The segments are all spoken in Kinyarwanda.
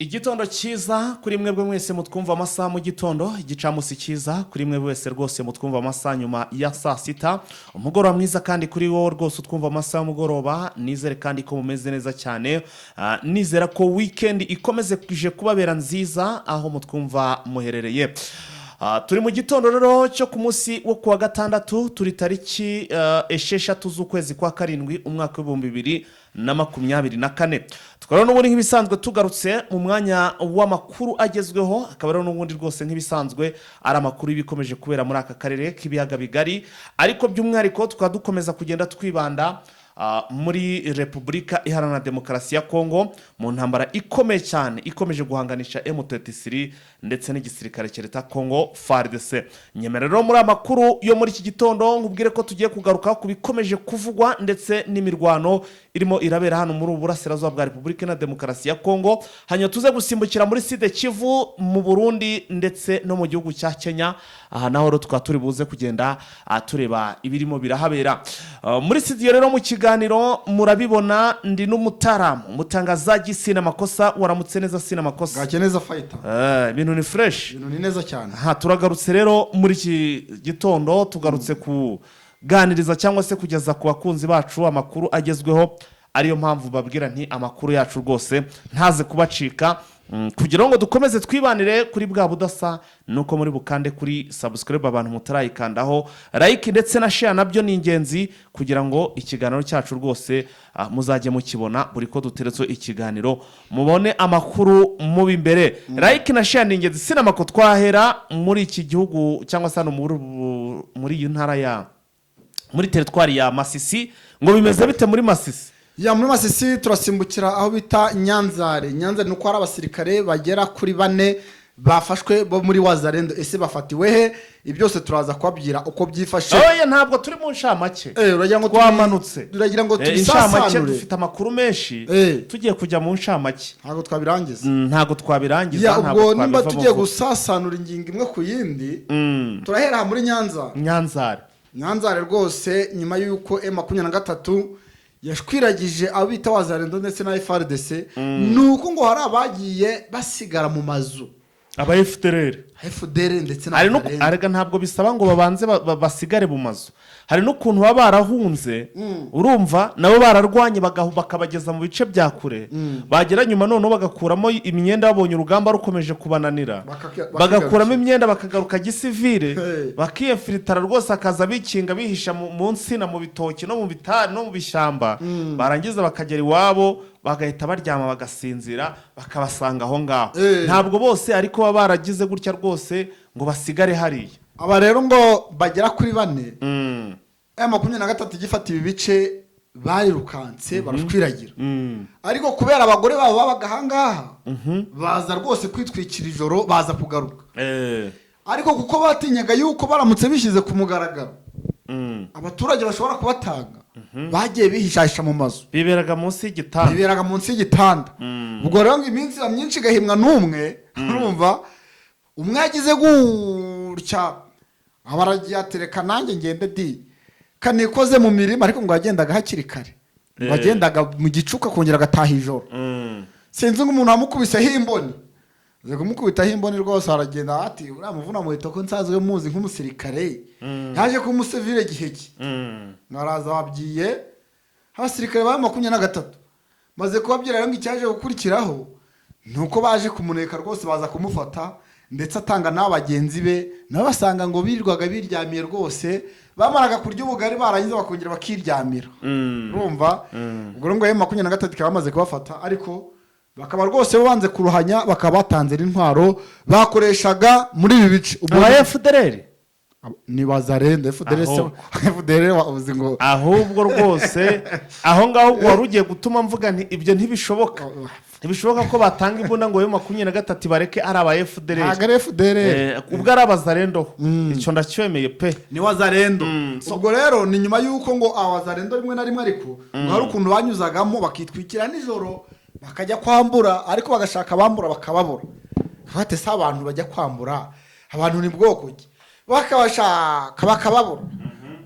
Igitondo cyiza kuri mwebwe mwese mutwumva amasaha mu gitondo, igicamunsi cyiza kuri mwe wese rwose mutwumva amasaha nyuma ya saa sita, umugoroba mwiza kandi kuri wowe rwose utwumva amasaha y'umugoroba. Nizere kandi ko mumeze neza cyane. Nizera ko weekend ikomeze kuje kubabera nziza aho mutwumva muherereye. Turi mu gitondo rero cyo ku munsi wo kuwa gatandatu, turi tariki 6 z'ukwezi kwa karindwi, umwaka wa 2024. Tukaba rero n'ubundi nk'ibisanzwe tugarutse mu mwanya w'amakuru agezweho, akaba rero n'ubundi rwose nk'ibisanzwe ari amakuru y'ibikomeje kubera muri aka karere k'ibiyaga bigari, ariko by'umwihariko tukaba dukomeza kugenda twibanda muri Repubulika Iharanira Demokarasi ya Kongo, mu ntambara ikomeye cyane ikomeje guhanganisha M23 ndetse n'igisirikare cya leta Kongo, FARDC. Nyemera rero muri amakuru yo muri iki gitondo nkubwire ko tugiye kugaruka ku bikomeje kuvugwa ndetse n'imirwano irimo irabera hano muri ubu burasirazuba bwa Repubulika Iharanira Demokarasi ya Kongo, hanyuma tuze gusimbukira muri Sud Kivu, mu Burundi ndetse no mu gihugu cya Kenya. Aha naho rero tukaba turi buze kugenda tureba ibirimo birahabera. Muri studio rero mu kiganiro murabibona ndi n'umutaramu umutangazaji Sina Makosa. Waramutse neza, Sina Makosa? Bwakeye neza, fayita. Ibintu ni fresh. Ibintu ni neza cyane. Aha turagarutse rero muri iki gitondo, tugarutse kuganiriza cyangwa se kugeza ku bakunzi bacu amakuru agezweho, ariyo mpamvu babwira nti amakuru yacu rwose ntaze kubacika. Kugira ngo dukomeze twibanire kuri bwa budasa, nuko muri bukande kuri subscribe abantu mutarayikandaho, like ndetse na share nabyo ni ingenzi kugira ngo ikiganiro cyacu rwose muzajye mukibona buri ko duteretse ikiganiro, mubone amakuru mubi imbere. Like na share ni ingenzi. Sinamako, twahera muri iki gihugu cyangwa se hano muri iyi ntara ya muri teritwari ya Masisi. Ngo bimeze bite muri Masisi? Ya, muri Masisi turasimbukira aho bita Nyanzare. Nyanzare ni uko hari abasirikare bagera kuri bane bafashwe bo muri Wazarendo. Ese bafatiwe he? Ibi byose turaza kubabwira uko byifashe. Oya, ntabwo turi mu ncamake. Uragira ngo Twamanutse. Uragira ngo Incamake tubisasanure. Dufite amakuru menshi. Tugiye kujya mu ncamake, ntabwo twabirangiza. Ntabwo twabirangiza. Ya, ntabwo ubwo nimba twabivamo tugiye vuba. gusasanura ingingo imwe ku yindi, turahera aha muri Nyanza. Nyanzare. Nyanzare rwose, nyuma y'uko M23 yashwiragije abo bita Wazarendo ndetse na FARDC, ni uko ngo hari abagiye basigara mu mazu. Aba FDLR. FDLR ndetse na Hari no Wazarendo. Arega ntabwo bisaba ngo babanze basigare mu mazu. Hari n'ukuntu baba barahunze, urumva nabo bararwanye, bakabageza mu bice bya kure, bagera nyuma noneho bagakuramo imyenda, babonye urugamba rukomeje kubananira, bagakuramo imyenda bakagaruka gisivire. Hey. Bakiyefilitara rwose, akaza bikinga, bihisha mu nsina, mu bitoki no mu bitari no mu bishyamba, barangiza bakagera iwabo bagahita baryama bagasinzira, bakabasanga aho ngaho. Ntabwo bose ariko baba baragize gutya rwose ngo basigare hariya. Aba rero ngo bagera kuri bane, M23 igifata ibi bice barirukanse barashwiragira, ariko kubera abagore babo babaga ahangaha, baza rwose kwitwikira ijoro, baza kugaruka, ariko kuko batinyaga yuko baramutse bishyize ku mugaragaro abaturage bashobora kubatanga, bagiye bihishahisha mu mazu. Biberaga munsi y'igitanda. Biberaga munsi y'igitanda. Ubwo rero ngo iminsi iba myinshi igahimwa n'umwe. Urumva umwe yagize gutya aba aragiye, atereka nanjye ngende di kanikoze mu mirima, ariko ngo yagendaga hakiri kare, ngo yagendaga mu gicuku akongera agataha ijoro. Sinzi ngo umuntu wamukubiseho imboni, aza kumukubitaho imboni rwose, aragenda ati: "Uriya muvuna muheto ko nsanzwe muzi nk'umusirikare, yaje kuba umusivile gihe ki?" Mwaraza babwiye abasirikare ba 23, maze kubabwira rero ngo icyaje gukurikiraho ni uko baje kumuneka rwose, baza kumufata, ndetse atanga n'aba bagenzi be nabo basanga ngo birirwaga biryamiye rwose, bamaraga kurya ubugari barangiza bakongera bakiryamira. Urumva ubwo rero ngo M23 ikaba bamaze kubafata, ariko bakaba rwose banze kuruhanya, bakaba batanze n'intwaro bakoreshaga muri ibi bice. Ubwo Aba FDLR. Ni Wazarendo, FDLR se? Ahubwo. FDLR wavuze ngo Ahubwo rwose aho ngaho ubwo wari ugiye gutuma mvuga nti ibyo ntibishoboka, ntibishoboka ko batanga imbunda ngo M23 bareke ari aba FDLR. Ntabwo ari FDLR. Ubwo ari abazarendo, icyo ndacyemeye pe. Ni Wazarendo. Ubwo rero ni nyuma y'uko ngo abazarendo rimwe na rimwe, ariko ngo hari ukuntu banyuzagamo bakitwikira nijoro bakajya kwambura, ariko bagashaka abambura bakababura. Bate se abantu bajya kwambura abantu ni bwoko ki? Bakabashaka bakababura.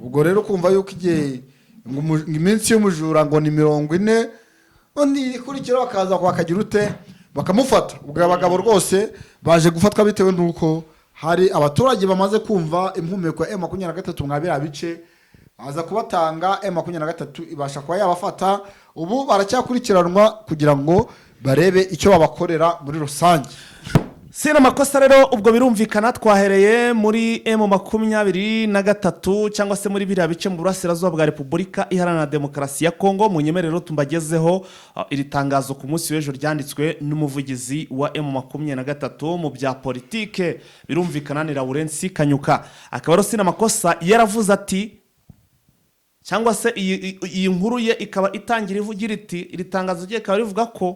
Ubwo rero kumva yuko igihe ngo iminsi y'umujura ngo ni 40, undi ikurikiraho bakaza bakagira ute. Bakamufata. Ubwo abagabo rwose baje gufatwa bitewe n'uko hari abaturage bamaze kumva impumeko ya M23 mwa biriya bice, baza kubatanga. M23 ibasha kuba yabafata. Ubu baracyakurikiranwa kugira ngo barebe icyo babakorera muri rusange. Sina amakosa rero. Ubwo birumvikana, twahereye muri M23 cyangwa se muri biriya bice mu burasirazuba bwa Repubulika Iharanira Demokarasi ya Kongo. Mu nyemerero tumbagezeho iri tangazo ku munsi w'ejo ryanditswe n'umuvugizi wa M23 mu bya politike. Birumvikana ni Lawrence Kanyuka. Akaba rero, sina amakosa, yaravuze ati, cyangwa se iyi nkuru ye ikaba itangira ivugira iti, iri tangazo rye rikaba rivuga ko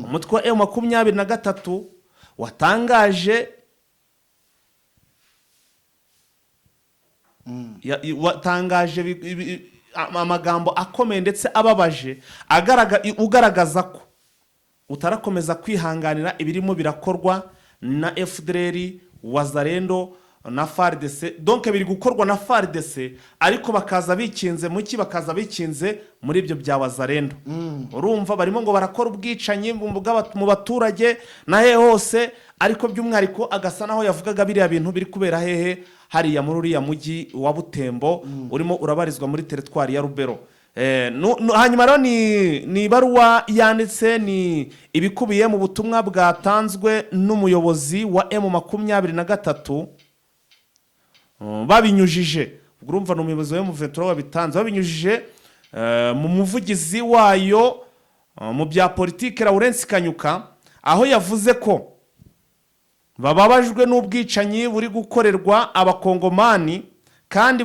umutwe wa M23 watangaje amagambo akomeye ndetse ababaje, ugaragaza ko utarakomeza kwihanganira ibirimo birakorwa na FDLR, Wazalendo na FARDC. Donc biri gukorwa na FARDC, ariko bakaza bikinze mu ki? Bakaza bikinze muri ibyo bya Wazalendo. Urumva barimo ngo barakora ubwicanyi mu baturage na he hose, ariko by'umwihariko agasa naho yavugaga biriya bintu biri kubera hehe? Hariya muri uriya mujyi wa Butembo, urimo urabarizwa muri teritwari ya Rubero. Hanyuma rero ni ibaruwa yanditse, ni ibikubiye mu butumwa bwatanzwe n'umuyobozi wa M23 babinyujije, ubwo urumva ni umuyobozi wa M23 wabitanze, babinyujije mu muvugizi wayo mu bya politike Lawrence Kanyuka, aho yavuze ko bababajwe n'ubwicanyi buri gukorerwa Abakongomani kandi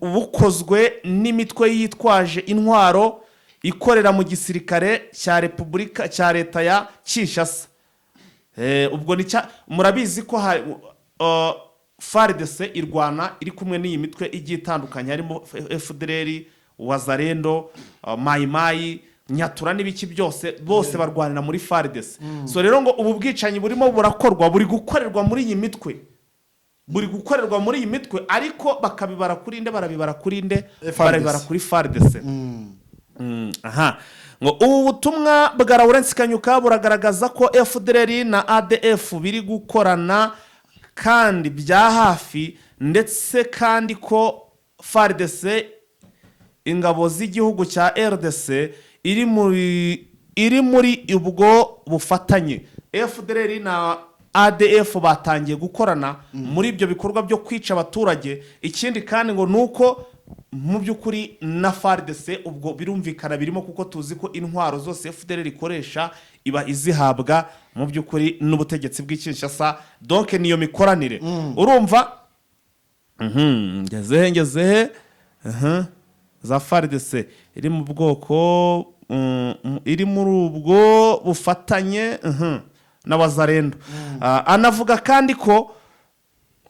bukozwe n'imitwe yitwaje intwaro ikorera mu gisirikare cya Repubulika, cya leta ya Kinshasa. Ubwo ni cya murabizi ko FARDC irwana iri kumwe n'iyi mitwe igiye itandukanye, harimo FDLR, Wazalendo, Mayimayi, Nyatura n'ibiki byose, bose barwanira muri FARDC. So rero ngo ubu bwicanyi burimo burakorwa, buri gukorerwa muri iyi mitwe, buri gukorerwa muri iyi mitwe, ariko bakabibara kuri nde? Barabibara kuri nde? FARDC. Barabibara kuri FARDC. Aha ngo ubu butumwa bwa Lawrence Kanyuka buragaragaza ko FDLR na ADF biri gukorana kandi bya hafi, ndetse kandi ko FARDC, ingabo z'igihugu cya RDC, iri muri ubwo bufatanye. FDLR na ADF batangiye gukorana muri ibyo bikorwa byo kwica abaturage. Ikindi kandi ngo ni uko mu by'ukuri na FARDC ubwo birumvikana birimo, kuko tuzi ko intwaro zose FDLR ikoresha iba izihabwa mu by'ukuri n'ubutegetsi bw'i Kinshasa. Donc niyo mikoranire urumva. Ngeze he? Ngeze he? Za FARDC iri mu bwoko iri muri ubwo bufatanye na Wazalendo. Anavuga kandi ko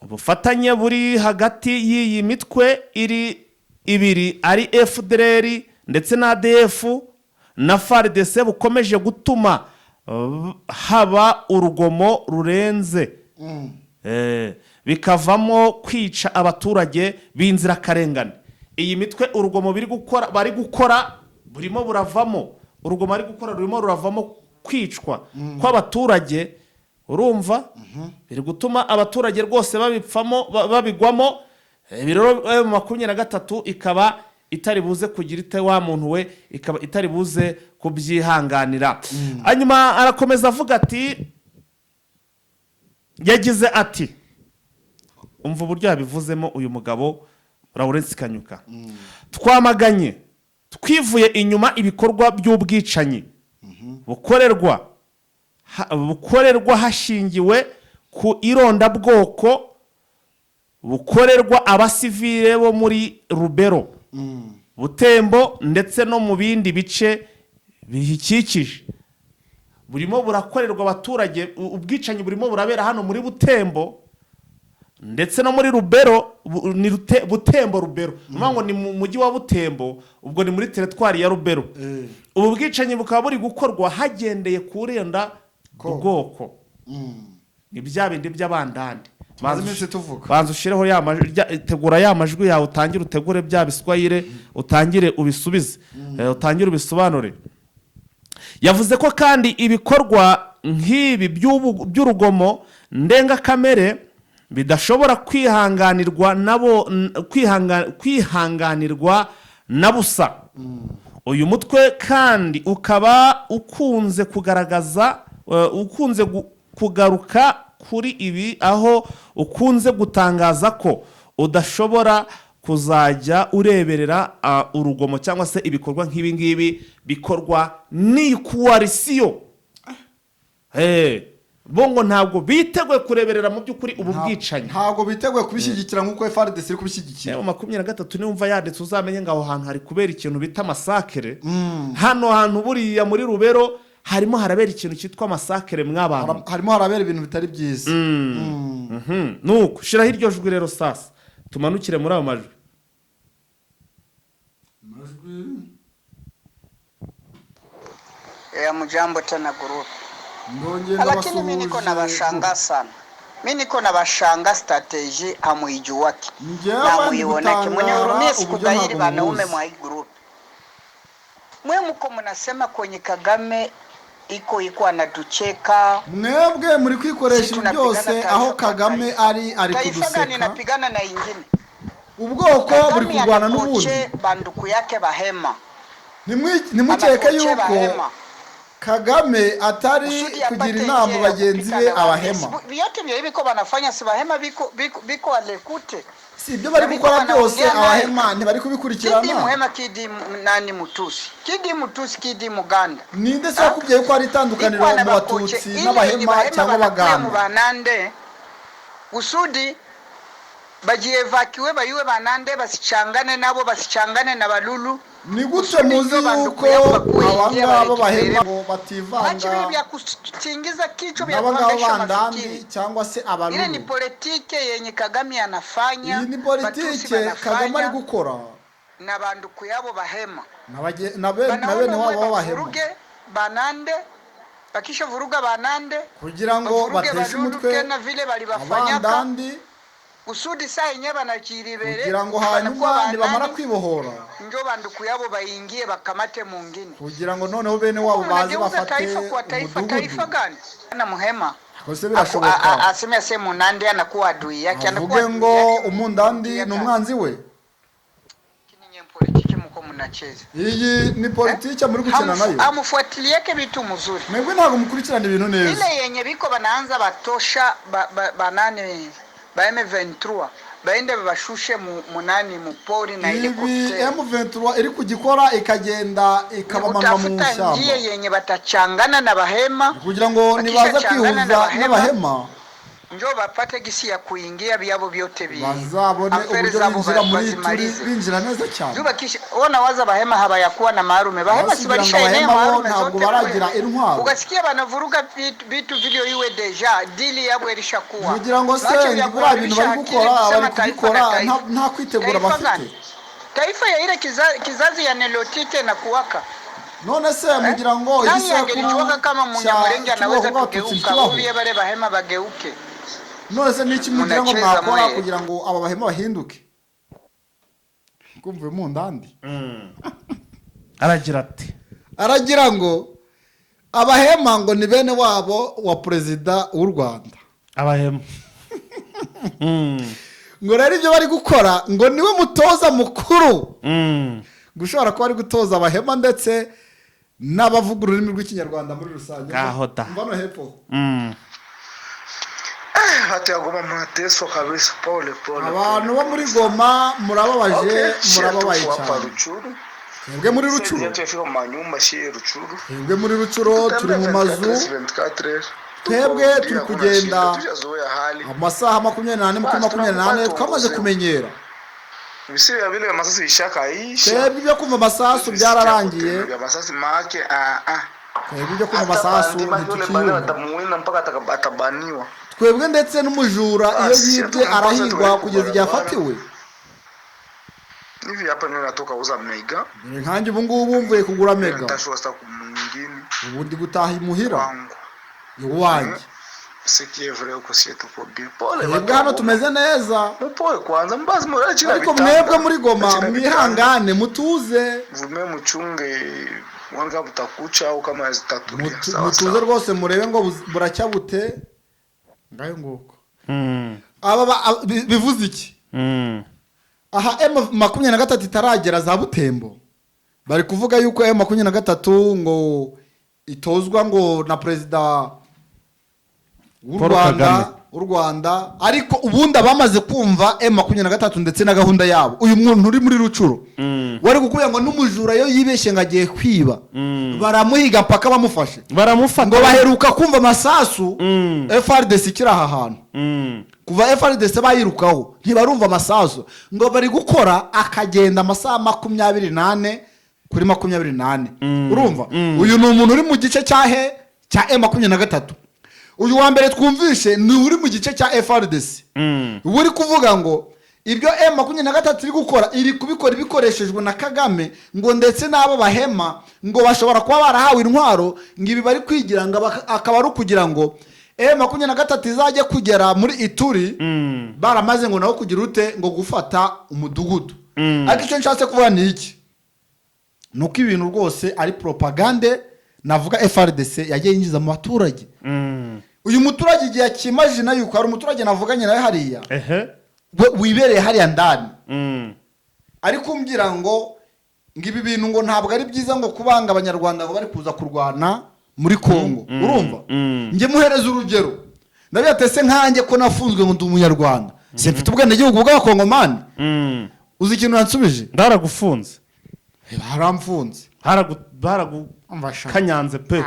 ubufatanye buri hagati y'iyi mitwe iri ibiri, ari FDLR ndetse na ADF na FARDC, bukomeje gutuma haba urugomo rurenze, bikavamo kwica abaturage b'inzirakarengane. Iyi mitwe, urugomo biri gukora, bari gukora, burimo buravamo, urugomo bari gukora rurimo ruravamo kwicwa kw'abaturage. Urumva biri gutuma abaturage rwose babipfamo, babigwamo. Ibi rero M23 ikaba itari buze kugira ite, wa muntu we, ikaba itari buze kubyihanganira. Hanyuma arakomeza avuga ati, yagize ati, umva uburyo yabivuzemo uyu mugabo Lawrence Kanyuka: "Twamaganye twivuye inyuma ibikorwa by'ubwicanyi bukorerwa hashingiwe ku irondabwoko, bukorerwa abasivile bo muri Rubero, Butembo ndetse no mu bindi bice bihikikije." Burimo burakorerwa abaturage, ubwicanyi burimo burabera hano muri Butembo ndetse no muri Rubero. Ni Butembo, Rubero, ni ukuvuga ngo ni mu mujyi wa Butembo, ubwo ni muri teritwari ya Rubero. Ubu bwicanyi bukaba buri gukorwa hagendeye ku renda Ko. bwoko, ni bya bindi by'abandandi. Tumaze iminsi tuvuga. Banza ushireho ya majwi, tegura ya majwi yawe, utangire utegure bya biswayire, utangire ubisubize, utangire ubisobanure. Yavuze ko kandi ibikorwa nk'ibi by'urugomo ndengakamere bidashobora kwihanganirwa nabo kwihanganirwa na busa. Uyu mutwe kandi ukaba ukunze kugaragaza ukunze kugaruka kuri ibi, aho ukunze gutangaza ko udashobora kuzajya ureberera urugomo cyangwa se ibikorwa nk'ibi ngibi bikorwa n'iyi coalition. Bo ngo ntabwo biteguye kureberera mu by'ukuri ubu bwicanyi. Ntabwo biteguye kubishyigikira nk'uko FARDC iri kubishyigikira. M23 niwumva yanditse, uzamenye ngo aho hantu hari kubera ikintu bita massacre. Hano hantu buriya muri Rubero harimo harabera ikintu cyitwa massacre mw'abantu. Harimo harabera ibintu bitari byiza. Nuko shiraho iryo jwi rero, sasa tumanukire muri ayo majwi. Amajwi. Ya mjambo tena group. Ndongera. Lakini mi niko na Ndabasuhuje. bashanga sana. Mi niko na bashanga stratégie hamuijuwaki Njyewe na ndi muionake. gutangara Mnihurumie, uburyo sikudahiri ntabwo wanaume mubuzi. mwa hii group. Mwe mko mnasema kwenye Kagame iko anatucheka. Mwebwe muri kwikoresha Si ibi tunapigana byose taifa aho kwa Kagame taifa. ari Taifa gani kuduseka. inapigana na ingine? Ubwoko buri Kagame kurwana n'ubundi. anakoche banduku yake Bahema. Ntimukeke Anakoche yuko Bahema. Kagame atari Kusudi kugira apate inama njia ya bagenzi kupita be na abahema. Wahema. Vyote vya hivi ko wanafanya si Bahema biko alekute. Si ibyo bari Na biko gukora byose wanaongea naye. abahema ntibari Kidi kubikurikirana. Muhema, kidi nani Mutusi. Kidi Mutusi, kidi Muganda. Ninde se wakubwiye ko hari itandukaniro Iko mu na bakoche Batutsi ile yenye n'Abahema Bahema cyangwa banakuya mu Abaganda? Banande kusudi bajievakiwe bayuwe Banande basichangane nabo, basichangane na Balulu. Ni gute Kusudi muzi njo banduku yuko yabo bakuye aba ingia ngaba barekipere. bahema ngo bativanga Achi vile vya kutingiza kichwa vya n'aba ngaba kuhangaisha bandandi mafikiri. cyangwa se Ile ni Abaruru? politike yenye Kagame anafanya, Iyi ni Batusi politike Kagame ari banafanya gukora na banduku yabo Bahema. na bene Banaona wabo mwe b'Abahema bavuruge Banande, bakisha vuruga Banande kugira ngo bavuruge bateshe Balulu umutwe tena vile balibafanyaka abandandi, kusudi saa yenye banachiribere kugira ngo banakuwa hanyuma nibamara banani kwibohora, njo banduku yabo baingie bakamate mungine. kugira ngo noneho bene wabo baze Mnageuza bafate taifa kwa taifa. umudugudu. Taifa gani na Muhema Ko se birashoboka aseme ase Munande anakuwa adui yake, anakuwa avuge adui ngo yake umundandi ni umwanzi we? Ninyi politiki mko mnacheza. Iyi ni politiki muri gukina nayo. Amufuatilieke vitu mzuri. Mwebwe ntabwo mukurikirana ibintu neza. Ile yenye biko banaanza batosha banani ba M23 baende bashushe munani mupori na Ibi helikopteri. M23 iri kugikora ikagenda ikabamanura mu Kutafuta ishyamba njia yenye batachangana na Bahema, kugira ngo nibaza bakishachangana kwihuza na Bahema n'Abahema njo bapate gisi ya kuingia vyabo vyote vi bazabone afere uburyo zabo binjira muri Turi, bazimalize. binjira neza cyane. Zubakisha ona waza Bahema habayakuwa na marume. Bahema si Basi kugira ngo balishaenea Abahema bo marume ntabwo zote baragira kule. intwaro. Ukasikia banavuruga vitu vilio iwe déjà dili yabo ilishakuwa. Kugira ngo se Bache vya buriya bintu bari kuharibisha akili gukora kusema bari taifa kubikora na taifa. nta kwitegura Taifa bafite. gani? Taifa ya ile kizazi ya Nelotite na kuwaka. None se mugira ngo Nani igisekuru angelijuaga kama Munyamulenge cy'ubwoko anaweza bw'Abatutsi kugeuka? kibaho? Uviye bale Bahema bageuke. None se niki mugira ngo Munacheza mwakora mwe. kugira ngo aba bahema bahinduke? Kumva uyu mundandi Aragira ati aragira ngo abahema ngo ni bene wabo wa perezida w'u Rwanda. Abahema. Ngo rero ibyo bari gukora ngo niwe mutoza mukuru ngo ushobora kuba ari gutoza abahema ndetse n'abavuga ururimi rw'Ikinyarwanda muri rusange. Ngaho da. Mva no hepfo. Watu ya Goma mnateswa kabisa, pole pole. Abantu bo muri Goma murababaje. Okay, shie Murababaye tuko hapa cyane. Ruchuru. Twebwe muri Sisi Rucuru. yetu yafika manyumba shie Ruchuru. Twebwe muri Rucuro turi mu mazu. 24. Twebwe turi kugenda Tushazoea hali. amasaha 24 kuri 24, twamaze kumenyera. Ibisi vya vile vya masasi ishakaisha. Twebwe ibyo kumva amasasu byararangiye. Vya masasi make ah ah. Twebwe ibyo kumva Hata amasasu bandi bandi yule bandi ntitukiyumva. batamuwinda mpaka atabaniwa. Twebwe ndetse n'umujura iyo yibye arahigwa kugeza igihe afatiwe. Hivi hapa ndio natoka uza mega. Dore nkanjye ubu ngubu mvuye kugura mega. Nitashua sasa kumwingine Ubu ndi gutaha imuhira wangu. iwanjye. Ce qui est vrai uko sie tuko bien. Pole. Twebwe hano tumeze neza. Mupoe kwanza mbazi murachira. Ariko mwebwe muri Goma mwihangane mutuze. Vume muchunge Muone kama butakucha au kama hazitatulia. Sawa Mutuze sawa. rwose murebe ngo buracya bute. Ngayo nguko. Aba bivuze iki? Aha M23 itaragera za Butembo, bari kuvuga yuko M23 ngo itozwa ngo na perezida w'u Paul Rwanda Kagame. w'u Rwanda. Ariko ubundi abamaze kumva M23 ndetse na gahunda yabo, uyu muntu uri muri Rucuro wari kukubwira ngo n'umujura yo yibeshye ngo agiye kwiba, baramuhiga mpaka bamufashe. Baramufata. Ngo baheruka kumva amasasu FARDC ikiri aha hantu. Kuva FARDC bayirukaho ntibarumva amasasu. Ngo bari gukora akagenda amasaha 24 kuri 24. Urumva, uyu ni umuntu uri mu gice cya he cya M23. Uyu wa mbere twumvishe ni uri mu gice cya FARDC. Ubu uri kuvuga ngo ibyo M23 iri gukora, iri kubikora ibikoreshejwe na Kagame, ngo ndetse n'abo bahema ngo bashobora kuba barahawe intwaro, ngo ibi bari kwigira ngo akaba ari ukugira ngo M23 izajye kugera muri Ituri baramaze ngo nawe kugira ute, ngo gufata umudugudu. Ariko icyo nshatse kuvuga ni iki? Ni uko ibintu rwose ari propagande navuga FARDC yagiye yinjiza mu baturage. Uyu muturage igihe akimajina yuko hari umuturage navuganye nawe hariya, we wibereye hariya ndani, ari kumbwira ngo ibi bintu ngo ntabwo ari byiza, ngo kubanga Abanyarwanda ngo bari kuza kurwana muri Kongo. Urumva, njye muhereza urugero, ndabibatese nkanjye ko nafunzwe ngo ndi Umunyarwanda, simfite ubwenegihugu bw'Abakongomani? Uzi ikintu yansubije? Ndaragufunze. Baramfunze. Baragukanyanze pe.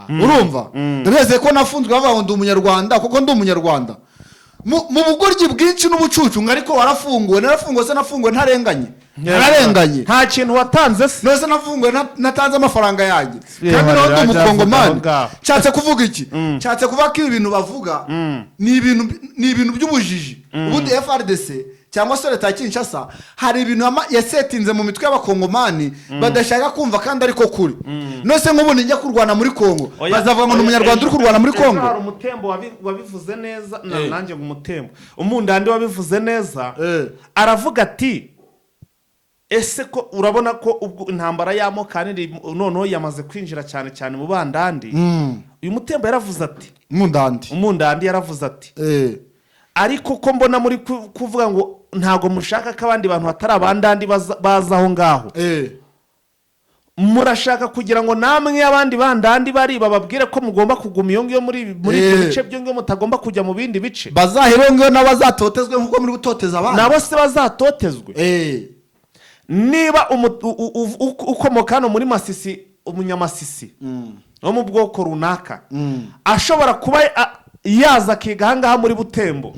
Urumva, ndabizi ko nafunzwe bavuga ngo ndi Umunyarwanda kuko ndi Umunyarwanda, mu bugoryi bwinshi n'ubucucu, ngo ariko warafunguwe. Narafunguwe se? Nafunguwe ntarenganye? Nararenganye? Nta kintu watanze se? None se nafunguwe natanze amafaranga yanjye? Yewe, Kandi naho ndi rajya avuga aho Umukongomani. ngaho. Nshatse kuvuga iki? Nshatse kuvuga ko ibi bintu bavuga ni ibintu by'ubujiji. Ubundi FARDC cyangwa se leta ya Kinshasa hari ibintu yasetinze mu mitwe y'Abakongomani badashaka kumva, kandi ariko kuri none se nk'ubu nijya kurwana muri Kongo, Oya, bazavuga ngo ni oya, Umunyarwanda uri kurwana muri ejo Kongo? Hari umutembo wabivuze neza nanjye ngo umutembo umundandi wabivuze neza. Aravuga ati: "Ese ko urabona ko ubwo intambara y'amoko anini noneho yamaze kwinjira cyane cyane mu bandandi?" Uyu mutembo yaravuze ati, Mundandi. Umundandi yaravuze ati: "Ariko ko mbona muri kuvuga ngo ntabwo mushaka ko abandi bantu batari abandandi baza aho ngaho, murashaka kugira ngo namwe abandi bandandi bari bababwire ko mugomba kuguma iyo ngiyo muri ibyo bice byo ngiyo, mutagomba kujya mu bindi bice?" Bazahere ngiyo nabo bazatotezwe nk'uko muri gutoteza abandi. Nabo se bazatotezwe? Niba ukomoka hano muri Masisi, Umunyamasisi wo mu bwoko runaka ashobora kuba yaza akiga ahangaha muri Butembo,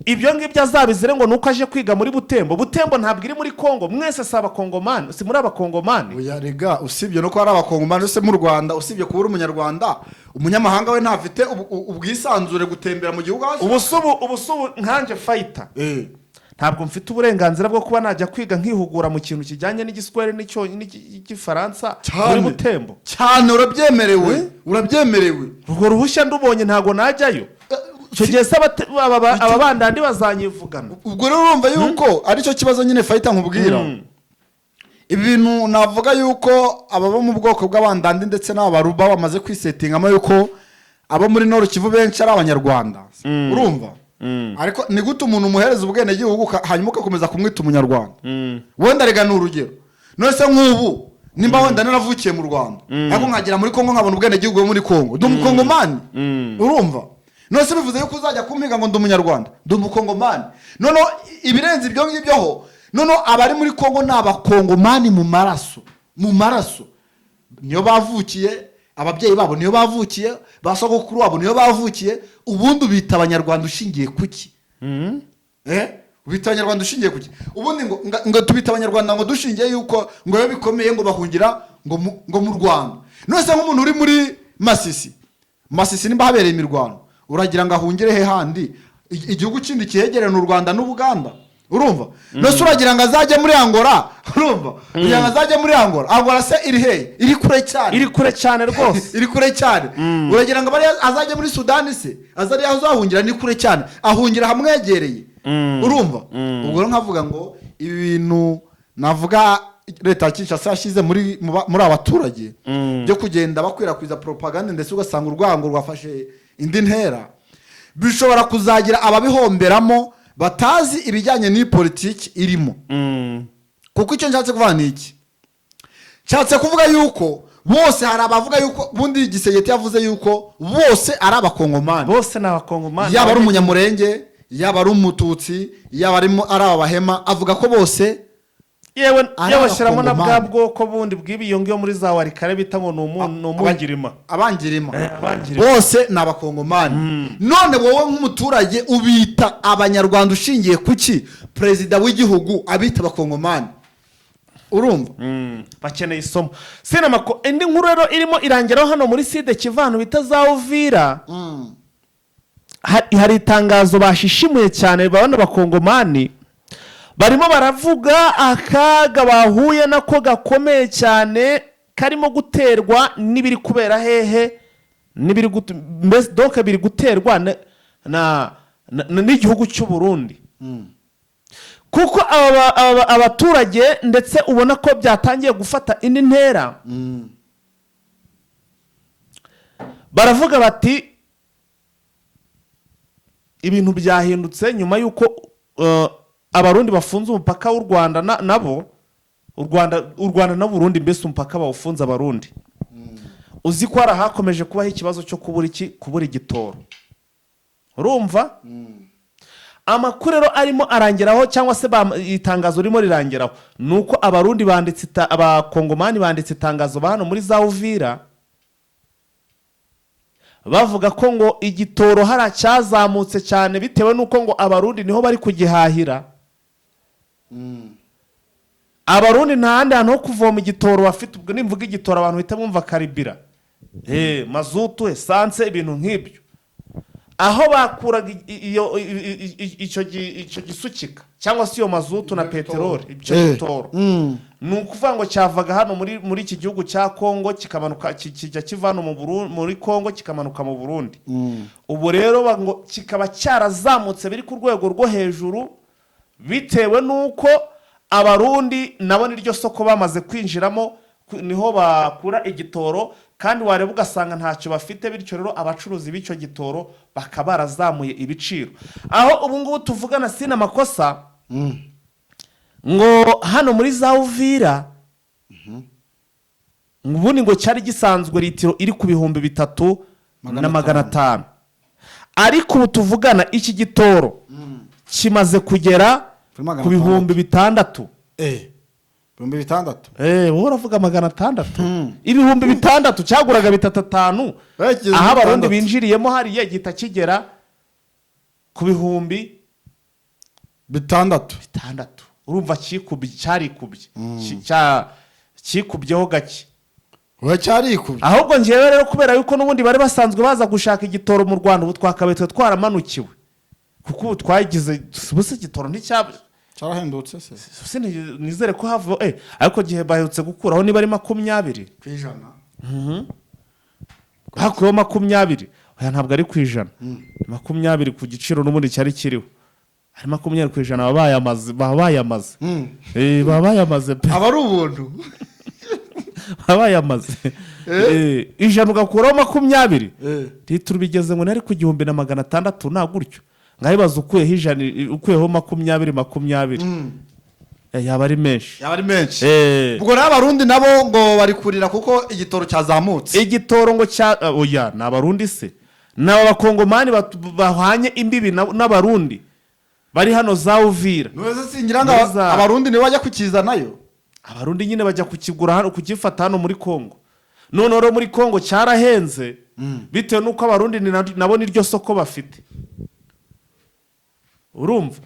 ibyo ngibyo azabizire ngo ni uko aje kwiga muri Butembo? Butembo ntabwo iri muri Kongo. Mwese si Abakongomani? Si muri Abakongomani? Oya rega, usibye no kuba ari Abakongomani se, mu Rwanda usibye kuba uri Umunyarwanda, umunyamahanga we ntafite ubwisanzure gutembera mu gihugu aho Ubu si ubu nkanjye fayita, ntabwo mfite uburenganzira bwo kuba najya kwiga nkihugura mu kintu kijyanye n'Igiswahili n'Igifaransa muri Butembo? Cyane, urabyemerewe, urabyemerewe. Urwo ruhushya ndubonye, ntabwo najyayo? Icyo gihe se aba bandandi bazanyivugana? Ubwo rero urumva yuko aricyo kibazo nyine fayita nkubwira. Ibi bintu navuga yuko ababa mu bwoko bw'Abandandi ndetse n'Abaruba bamaze kwisetingamo yuko abo muri Nord Kivu benshi ari Abanyarwanda. Urumva, ariko ni gute umuntu umuhereza ubwenegihugu hanyuma ugakomeza kumwita Umunyarwanda? Wenda rega ni urugero, none se nk'ubu nimba wenda naravukiye mu Rwanda, ariko nkagera muri Kongo nkabona ubwenegihugu bwo muri Kongo, ndi Umukongomani. Urumva, none se bivuze yuko uzajya kumpiga ngo ndi Umunyarwanda? Ndi Umukongomani. Noneho ibirenze ibyo ngibyo ho, noneho abari muri Kongo ni Abakongomani mu maraso, mu maraso niyo bavukiye, ababyeyi babo niyo bavukiye, ba sogokuru wabo niyo bavukiye. Ubundi ubita Abanyarwanda ushingiye kuki? Ubita Abanyarwanda ushingiye kuki? Ubundi ngo tubita Abanyarwanda ngo dushingiye yuko ngo iyo bikomeye ngo bahungira ngo mu Rwanda. None se nk'umuntu uri muri Masisi, Masisi nimba habereye imirwano, uragira ngo ahungire he handi? Igihugu kindi kihegereye ni u Rwanda n'Ubuganda. Urumva, none se uragira ngo azajye muri Angola? Urumva, kugira ngo azajye muri Angola, Angola se iri hehe? Iri kure cyane. Iri kure cyane rwose. Iri kure cyane. Uragira ngo bariya azajye muri Sudani se azajya azahungira? Ni kure cyane, ahungira hamwegereye. Urumva, ubwo rero nkavuga ngo ibi bintu navuga leta ya Kinshasa yashyize muri abaturage byo kugenda bakwirakwiza propaganda, ndetse ugasanga urwango rwafashe indi ntera, bishobora kuzagira ababihomberamo batazi ibijyanye n'iyi politiki irimo. Kuko icyo nshatse kuvuga ni iki? Nshatse kuvuga yuko bose, hari abavuga yuko ubundi Tshisekedi yavuze yuko bose ari Abakongomani. Bose ni Abakongomani. Yaba ari Umunyamurenge, yaba ari Umututsi, yaba ari Abahema, avuga ko bose yewe ari yewe, shyiramo na bwa Abakongomani. bwoko bundi bw'ibiyo ngiyo muri za Walikale bita ngo ni Umungirima. Abangirima. Abangirima. Bose ni Abakongomani. None wowe nk'umuturage ubita Abanyarwanda ushingiye ku ki? Perezida w'igihugu abita Abakongomani, urumva? Bakeneye isomo sinamako. Indi nkuru rero irimo irangeraho hano muri Sud-Kivu, ahantu bita za Uvira, hari itangazo bashishimuye cyane. Bano Bakongomani barimo baravuga akaga bahuye nako gakomeye cyane, karimo guterwa n'ibiri kubera hehe, n'ibiri mbese donc biri guterwa n'igihugu cy'u Burundi, kuko aba abaturage ndetse ubona ko byatangiye gufata indi ntera. Baravuga bati ibintu byahindutse nyuma y'uko Abarundi bafunze umupaka w'u Rwanda nabo u Rwanda n'Uburundi, mbese umupaka bawufunze Abarundi. Uzi ko hari ahakomeje kubaho ikibazo cyo kubura iki? Kubura igitoro. Urumva amakuru rero arimo arangeraho, cyangwa se itangazo ririmo rirangeraho, ni uko Abarundi banditse Abakongomani banditse itangazo ba hano muri za Uvira, bavuga ko ngo igitoro hari cyazamutse cyane bitewe n'uko ngo Abarundi niho bari kugihahira. Abarundi nta handi hantu ho kuvoma igitoro bafite. Ubwo nimvuga igitoro, abantu bahita bumva carburant, mazutu, essence, ibintu nk'ibyo. Aho bakuraga iyo icyo gisukika cyangwa se iyo mazutu na peteroli, icyo gitoro, ni ukuvuga ngo cyavaga hano muri iki gihugu cya Kongo, kikamanuka kijya kiva hano muri Kongo kikamanuka mu Burundi. Ubu rero ngo kikaba cyarazamutse biri ku rwego rwo hejuru, bitewe n'uko Abarundi nabo niryo soko bamaze kwinjiramo, niho bakura igitoro, kandi wareba ugasanga ntacyo bafite. Bityo rero abacuruzi b'icyo gitoro bakaba barazamuye ibiciro, aho ubu ngubu tuvugana sina makosa ngo hano muri za Uvira ubundi ngo cyari gisanzwe litiro iri ku 3000 na 500, ariko ubu tuvugana iki gitoro kimaze kugera Kuri magana ku 6000. 6000. Wowe uravuga 600. 6000 cyaguraga bitatu atanu. Kigeze Aho Abarundi 6000. binjiriyemo hariya, gihita kigera ku bihumbi 6000. 6000. Urumva kikubye, cyarikubye. Kikubyeho gake. Oya, cyarikubye. Ahubwo ngewe rero, kubera yuko n'ubundi bari basanzwe baza gushaka igitoro mu Rwanda, ubu twakabaye twe twaramanukiwe, kuko ubu twagize ubuse igitoro nticyaba Cyarahendutse se? Se nizere ko hava ariko gihe baherutse gukuraho niba ari 20 Ku ijana. Hakuyeho 20. Oya, ntabwo ari ku ijana, 20 ku giciro n'ubundi cyari kiriho, ari 20%. Baba bayamaze, baba bayamaze. Baba bayamaze pe. Aba ari ubuntu. Baba bayamaze. 100 ugakuraho 20, litiro bigeze ngo nari ku 1600 nta gutyo. Nkabibaza, ukuyeho 100, ukuyeho 20, 20, yaba ari menshi. Yaba ari menshi. Ubwo rero Abarundi nabo ngo bari kurira kuko igitoro cyazamutse. Igitoro ngo cya oya, ni Abarundi se? Ni aba Bakongomani bahwanye imbibi n'Abarundi bari hano za Uvira. None singira ngo Muri Abarundi nibo bajya kukizanayo? Abarundi nyine bajya kukigura hano, kugifata hano muri Kongo. Noneho rero muri Kongo cyarahenze bitewe n'uko Abarundi nabo niryo soko bafite, urumva?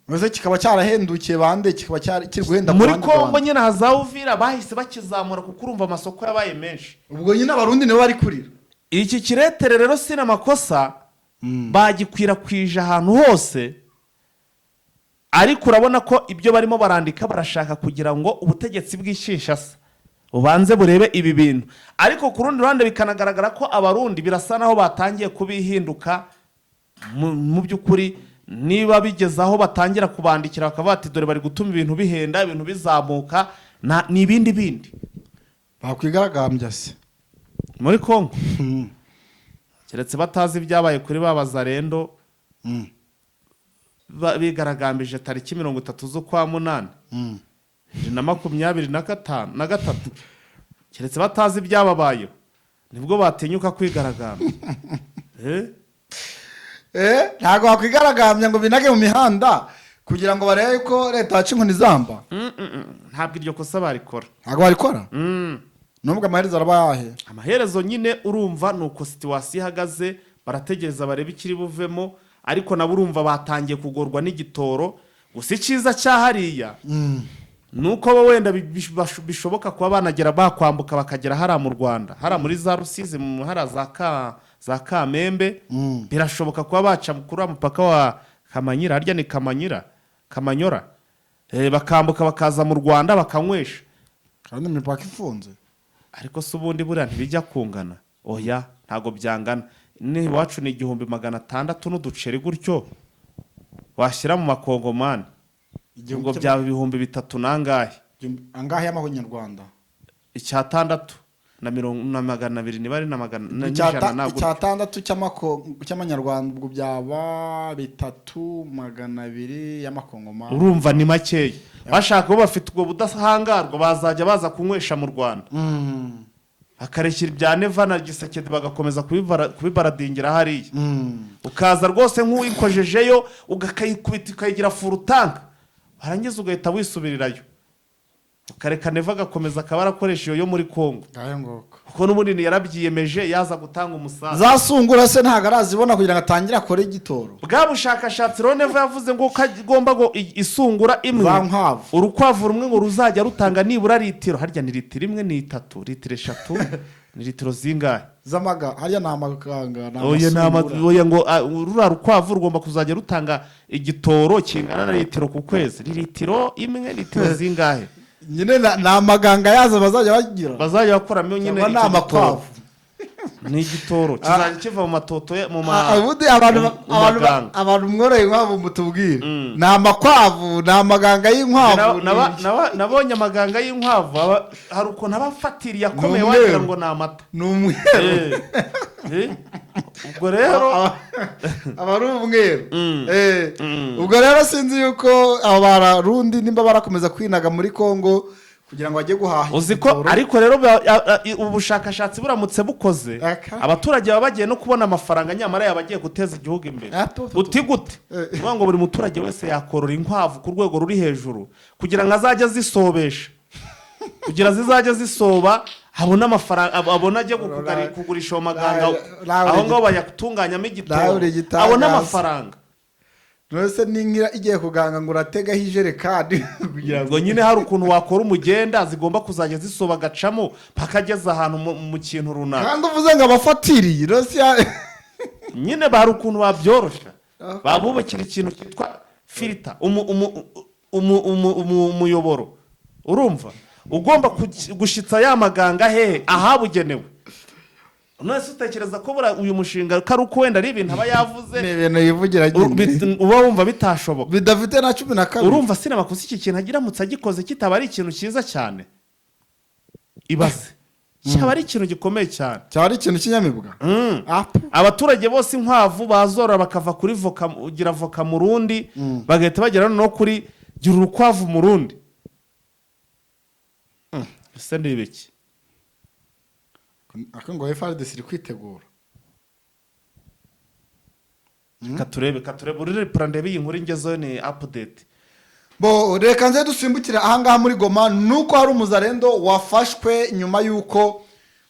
None kikaba cyarahendukiye bande? Kikaba kiri guhenda ku Muri bandi Kongo Rwanda. nyine haza Uvira bahise bakizamura, kuko urumva amasoko yabaye menshi. Ubwo nyine Abarundi nibo bari kurira. Iki kiretere rero sina amakosa, bagikwirakwije ahantu hose, ariko urabona ko ibyo barimo barandika, barashaka kugira ngo ubutegetsi bw'i Kinshasa bubanze burebe ibi bintu. Ariko ku rundi ruhande bikanagaragara ko Abarundi birasa naho batangiye kubihinduka. Mu by'ukuri niba bigeze aho batangira kubandikira bakavuga bati dore bari gutuma ibintu bihenda, ibintu bizamuka. Ni ibindi bindi. Bakwigaragambya se? Muri Kongo, keretse batazi ibyabaye kuri ba Bazarendo bigaragambije tariki 30 z'ukwa munani 2025 na gatatu. Keretse batazi ibyababayeho, nibwo batinyuka kwigaragambya. Eh? Ntabwo wakwigaragambya ngo binage mu mihanda kugira ngo barebe ko leta yaca inkoni zamba. Ntabwo iryo kosa barikora. Ntabwo barikora. Nubwo amaherezo araba yahe? Amaherezo nyine, urumva ni uko situation ihagaze. Barategereza barebe ikiri buvemo, ariko nabo urumva batangiye kugorwa n'igitoro. Gusa icyiza cya hariya ni uko bo wenda bishoboka kuba banagera, bakwambuka bakagera hariya mu Rwanda, hariya muri za Rusizi, hariya za Kamembe. Birashoboka kuba baca kuri uriya mupaka wa Kamanyira, harya ni Kamanyira, Kamanyora, bakambuka bakaza mu Rwanda bakanywesha. Kandi imipaka ifunze. Ariko se ubundi buriya ntibijya kungana? Oya, ntabwo byangana. Ni iwacu ni 1600 n'uduceri gutyo, washyira mu makongomani ngo byaba 3000 nangahe. Angahe y'amanyarwanda? Icyatandatu na mirongo na 200, niba ari na magana na n'ijana na gutyo. Icyatandatu cy'amanyarwanda, ubwo byaba 3,200 y'amakongomani. Urumva ni makeya. Bashaka bo bafite ubwo budahangarwa, bazajya baza kunywesha mu Rwanda, bakarekera ibya Neva na Gisekedi, bagakomeza kubibaradingira hariya. Ukaza rwose nk'uwikojejeyo, ugakayikubita, ukayigira full tank, warangiza ugahita wisubirirayo, ukareka Neva agakomeza akaba arakoresha iyo yo muri Kongo. Ngayo nguko. Kuko n'ubundi yarabyiyemeje, yaza gutanga umusanzu. Zasungura se ntabwo arazibona kugira ngo atangire akore igitoro? Bwa bushakashatsi rero, Neva yavuze ngo ko agomba ngo isungura imwe, Za nkwavu. urukwavu rumwe ngo ruzajya rutanga nibura litiro, harya ni litiro imwe, ni itatu, litiro 3, ni litiro zingahe? Z'amaga harya ni amaganga, ni Oya, ni amasungura. Oya, ngo ruriya rukwavu rugomba kuzajya rutanga igitoro kingana na litiro ku kwezi. Ni litiro imwe, litiro zingahe? Nyine ni amaganga yazo bazajya bagira. Bazajya bakuramo nyine Cyangwa ni icyo gitoro. amakwavu? Ni igitoro kizajya kiva mu matoto mu Ubundi abantu mu abantu maganga. Abantu mworoye inkwavu mutubwire, ni amakwavu, ni amaganga y'inkwavu, ni iki? Nabonye amaganga y'inkwavu, hari ukuntu aba afatiriye akomeye, Ni umweru. wagira ngo ni amata. Ni umweru. Ubwo rero Aba ari umweru. Ubwo rero sinzi yuko aba Barundi nimba barakomeza kwinaga muri Kongo kugira ngo bajye guhaha Uzi ko igitoro. Ariko rero ubu bushakashatsi buramutse bukoze, abaturage baba bagiye no kubona amafaranga, nyamara yaba agiye guteza igihugu imbere. Ah, tu, tu, tu. Uti gute? Uvuga ngo buri muturage wese yakorora inkwavu ku rwego ruri hejuru kugira ngo azajye azisobesha, kugira zizajye zisoba, abone amafaranga, abone ajye kugurisha ayo maganga Nawe aho ngaho bayatunganyamo nawe igitoro, uri igitangaza. abone amafaranga. None se n'inka igiye kuganga ngo urategaho ijerekani kugira ngo Ngo nyine hari ukuntu wakora umugenda zigomba kuzajya zisoba, agacamo mpaka ageze ahantu mu kintu runaka. Kandi uvuze ngo abafatiriye rero Nyine hari ukuntu babyoroshya, babubakira ikintu cyitwa filter, umuyoboro, urumva ugomba gushitsa ya maganga hehe? Ahabugenewe. None se utekereza ko buriya uyu mushinga ko ari uko wenda ari ibintu aba yavuze? Ni ibintu yivugira nyine. Uba wumva bitashoboka. Bidafite na 12. Urumva sinamakosa iki kintu agiramutse agikoze kitaba ari ikintu cyiza cyane? Ibaze, cyaba ari ikintu gikomeye cyane. Cyaba ari ikintu cy'inyamibwa. Apu. Abaturage bose inkwavu bazorora, bakava kuri voka gira voka mu rundi, bagahita bagera no kuri gira urukwavu mu rundi. Ese ni ibiki? Ako ngo FARDC iri kwitegura. Reka turebe uri repura, ndebe iyi nkuru ingezeho, ni update. Bo reka nze dusimbukire ahangaha muri Goma, nuko hari umuzarendo wafashwe nyuma y'uko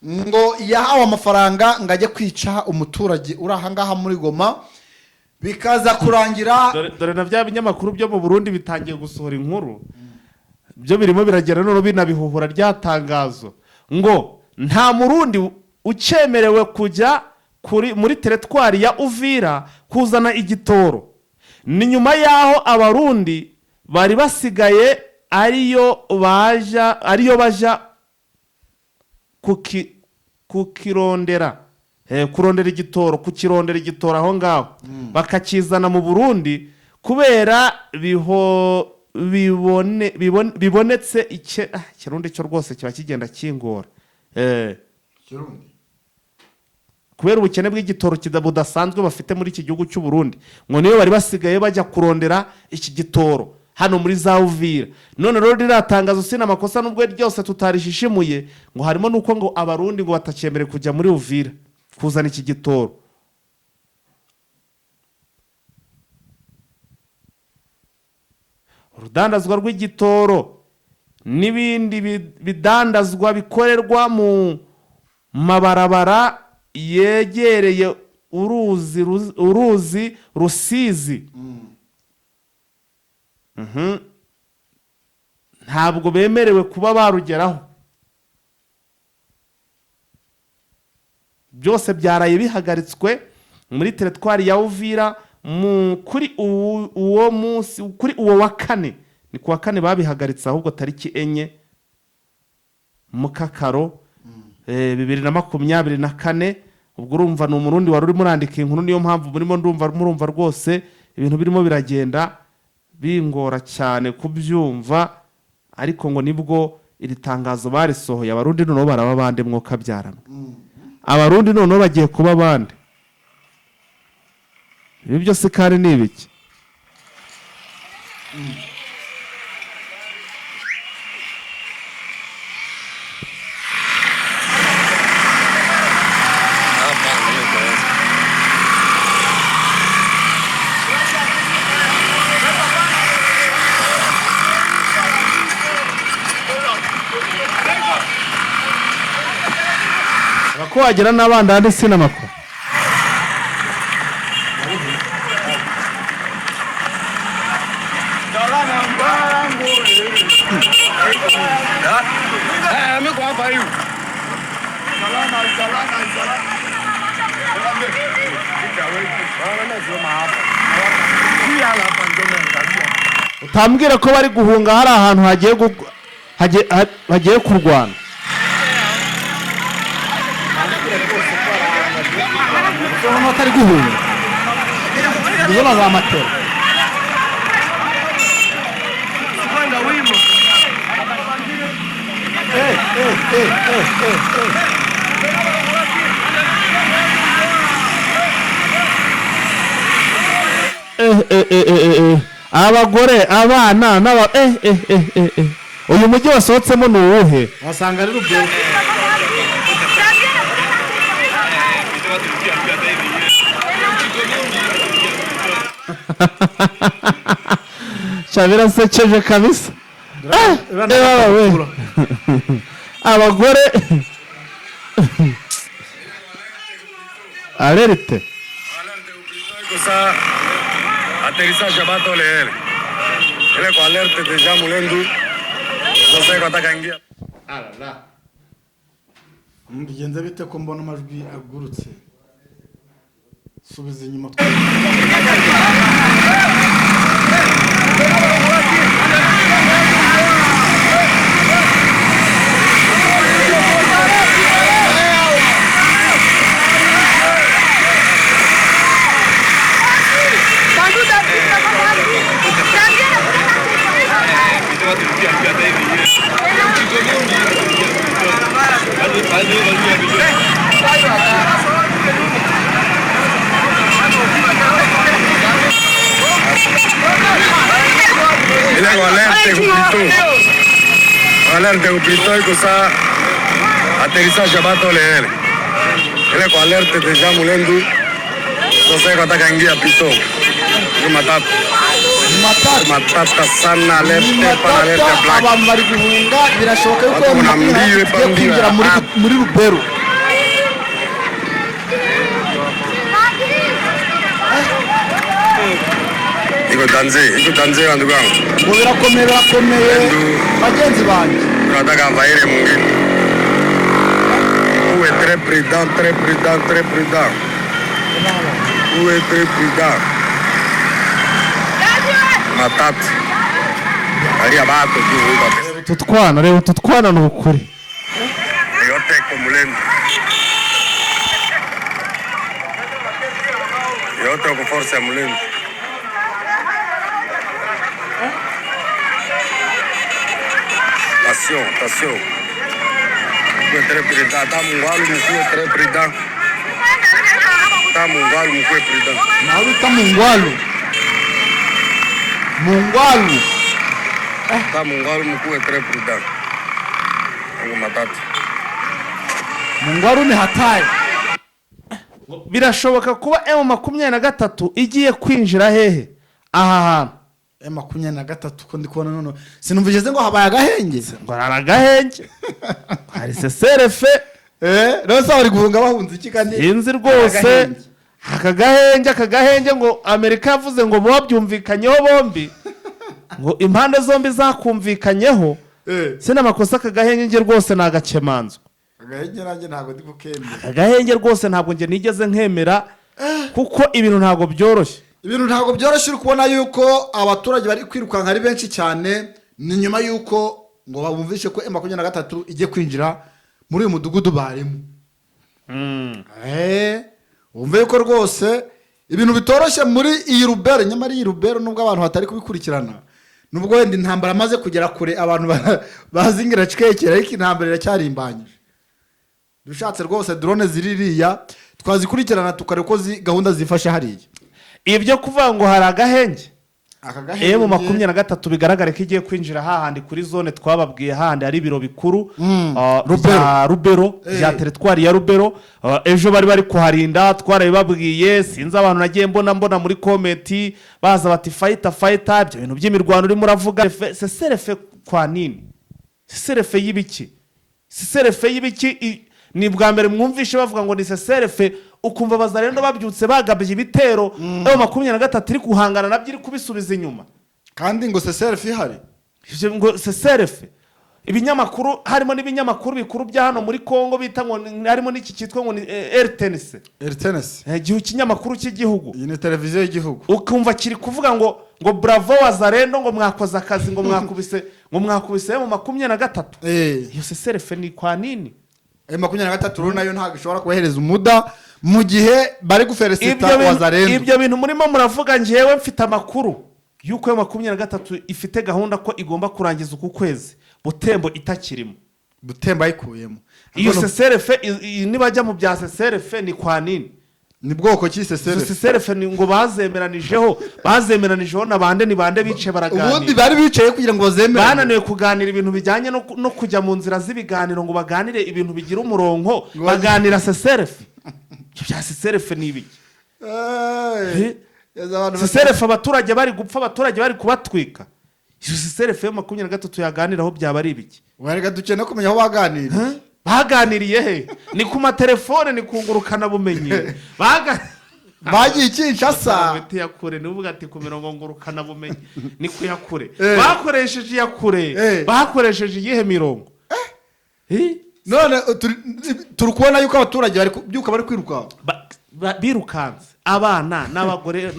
ngo yahawe amafaranga ngo ajye kwica umuturage uri ahangaha muri Goma, bikaza kurangira Dore na bya binyamakuru byo mu Burundi bitangiye gusohora inkuru, byo birimo biragera noneho binabihuhura rya tangazo ngo nta Murundi ucyemerewe kujya muri teritwari ya Uvira kuzana igitoro. Ni nyuma y'aho Abarundi bari basigaye ariyo baja kukirondera, kurondera igitoro, kukirondera igitoro aho ngaho, bakakizana mu Burundi kubera biho. bibonetse ike. Ikirundi cyo rwose kiba kigenda kingora. Kirundi. Kubera ubukene bw'igitoro budasanzwe bafite muri iki gihugu cy'u Burundi, ngo niyo bari basigaye bajya kurondera iki gitoro hano muri za Uvira. None rero ririya tangazo sina amakosa, nubwo ryose tutarishishimuye, ngo harimo nuko ngo Abarundi ngo batakyemerewe kujya muri Uvira kuzana iki gitoro. Urudandazwa rw'igitoro n'ibindi bidandazwa bikorerwa mu mabarabara yegereye uruzi Rusizi, ntabwo bemerewe kuba barugeraho. Byose byaraye bihagaritswe muri teritwari ya Uvira mu kuri uwo munsi, kuri uwo wa kane. Ni ku wa kane babihagaritse ahubwo, tariki 4 Mukakaro 2024. Ubwo urumva ni Umurundi wari urimo urandika inkuru, niyo mpamvu murimo ndumva murumva rwose ibintu birimo biragenda bingora cyane kubyumva. Ariko ngo nibwo iri tangazo barisohoye. Abarundi noneho baraba bande? Mwuka byaramwe, Abarundi noneho bagiye kuba bande? Ibi byose kandi ni ibiki? Ko wagira n'abandi andi sinamakuru. Utambwira ko bari guhunga hari ahantu hagiye kurwana. Ubona batari guhunga izo na za matera. Eh, eh, eh, eh, eh, eh. Eh. Abagore, abana n'aba eh. Uyu mujyi wasohotsemo ni uwuhe? Wasanga ari Rubero. Sha, birasekeje kabisa. Baba we. Abagore, alerte. Kusa atterrissage bato le ile kwa alerte deja Mulendu sasa iko ataka ingia. Bigenze bite ko mbona amajwi agurutse? Subiza inyuma. Ile kwa alerte kuplito alerte kuplito kusa atterrissage bato le ile kwa alerte deja Mulendu sasa iko ataka ingia pito ni matata. Matata. Matata sana, alerte pana alerte Matata. black. Abantu bari guhunga, birashoboka yuko Watu M makumyabiri na kuna gatatu mbio, igiye mbio. kwinjira muri Rubero. Iko danze ndugu yangu. Ngo birakomeye, birakomeye bagenzi banjye. Tunataka vaire mwingine. Uwe très prudent, très prudent, très prudent. Uwe très prudent. Matatu. Alia bato juu huko. Utu twana, reba utu twana, ni ukuri. Yote iko Mulendu. Yote uko force ya Mulendu. Attention, attention. Mkuwe très prudent. Hata Mungwalu mkuwe très prudent. Hata Mungwalu mkuwe prudent. Naho bita Mungwalu, Mungwalu. Hata Mungwalu mkuwe très prudent. Ngo matatu. Mungwalu ni hatari. Birashoboka kuba M23 igiye kwinjira hehe aha hantu? M23, ko ndi kubona none sinumvise ngo habaye agahenge. Ngo hari agahenge, hari cessez-le-feu. Rero se bari guhunga bahunze iki kandi? Sinzi rwose. Agahenge. Aka gahenge ngo Amerika yavuze ngo babyumvikanyeho bombi, ngo impande zombi zakumvikanyeho. Sina amakosa, aka gahenge nge rwose ni agakemanzwa. Agahenge nanjye ntabwo ndi kukemera. Aka gahenge rwose ntabwo nge nigeze nkemera, kuko ibintu ntabwo byoroshye. Ibintu ntabwo byoroshye. Uri kubona yuko abaturage bari kwirukanka ari benshi cyane. Ni nyuma yuko ngo babumvishe ko M23 igiye kwinjira muri uyu mudugudu barimo. Wumve yuko rwose ibintu bitoroshye muri iyi Rubero. Nyamara iyi Rubero, nubwo abantu batari kubikurikirana, nubwo wenda intambara amaze kugera kure, abantu bazi ngo iracwekera, ariko intambara iracyarimbanyije. Dushatse rwose drone ziririya twazikurikirana, tukareba uko gahunda zifashe hariya. Ibyo kuvuga ngo hari agahenge, Aka gahenge. M23 bigaragare ko igiye kwinjira hahandi kuri zone twababwiye, hahandi hari ibiro bikuru Rubero. bya Rubero, bya teritwari ya Rubero. Ejo bari kuharinda, twarabibabwiye. Sinzi abantu nagiye mbona muri comment baza bati: "Fighter, fighter, ibyo bintu by'imirwano urimo uravuga, cessez-le-feu kwa nini? Cessez-le-feu y'ibiki? Cessez-le-feu y'ibiki?" Ni bwa mbere mwumvishe bavuga ngo ni cessez-le-feu, ukumva bazarendo babyutse bagabye ibitero, M23 iri guhangana nabyo, iri kubisubiza inyuma. Kandi ngo cessez-le-feu ihari. Ivyo ngo cessez-le-feu, ibinyamakuru, harimo n'ibinyamakuru bikuru bya hano muri Congo bita ngo harimo n'iki cyitwa ngo ni RTNC. RTNC. Igihe ikinyamakuru cy'igihugu. Iyi ni televiziyo y'igihugu. Ukumva kiri kuvuga ngo bravo wazarendo, ngo mwakoze akazi, ngo mwakubise M23. Iyo cessez-le-feu ni kwa nini? M23 rero nayo ntabwo ishobora kubahereza umuda mu gihe bari gufelicita wazarendo. Ibyo bintu murimo muravuga, njyewe mfite amakuru y'uko M23 ifite gahunda ko igomba kurangiza uku kwezi Butembo itakirimo. Butembo ayikuyemo. Iyo cessez-le-feu, nibajya mu bya cessez-le-feu ni kwa nini? Ni bwoko ki Izo cessez-le-feu? Cessez-le-feu ni ngo bazemeranijeho na bande? Ni bande bice Ubundi baraganira? bari bicaye kugira ngo bazemerane. Bananiwe kuganira ibintu bijyanye no kujya mu nzira z'ibiganiro ngo baganire ibintu bigira umurongo, Ngo baganira cessez-le-feu. Ibyo bya cessez-le-feu ni ibiki? Yaza abantu Cessez-le-feu, abaturage bari gupfa, abaturage bari kubatwika. Iyo cessez-le-feu 23 yaganiraho byaba ari ibiki? Wareka dukeneye kumenya aho baganiriye. Baganiriye he? Ni ku matelefone? Ni ku ngurukanabumenyi? Bagiye i Kinshasa. Imiti ya kure, ni uvuga ati ku mirongo ngurukanabumenyi, ni ku ya kure. Eh. Bakoresheje iya kure. Eh. Bakoresheje iyihe mirongo? Eh? None turi kubona yuko abaturage bari kubyuka bari kwiruka. Birukanse, abana n'abagore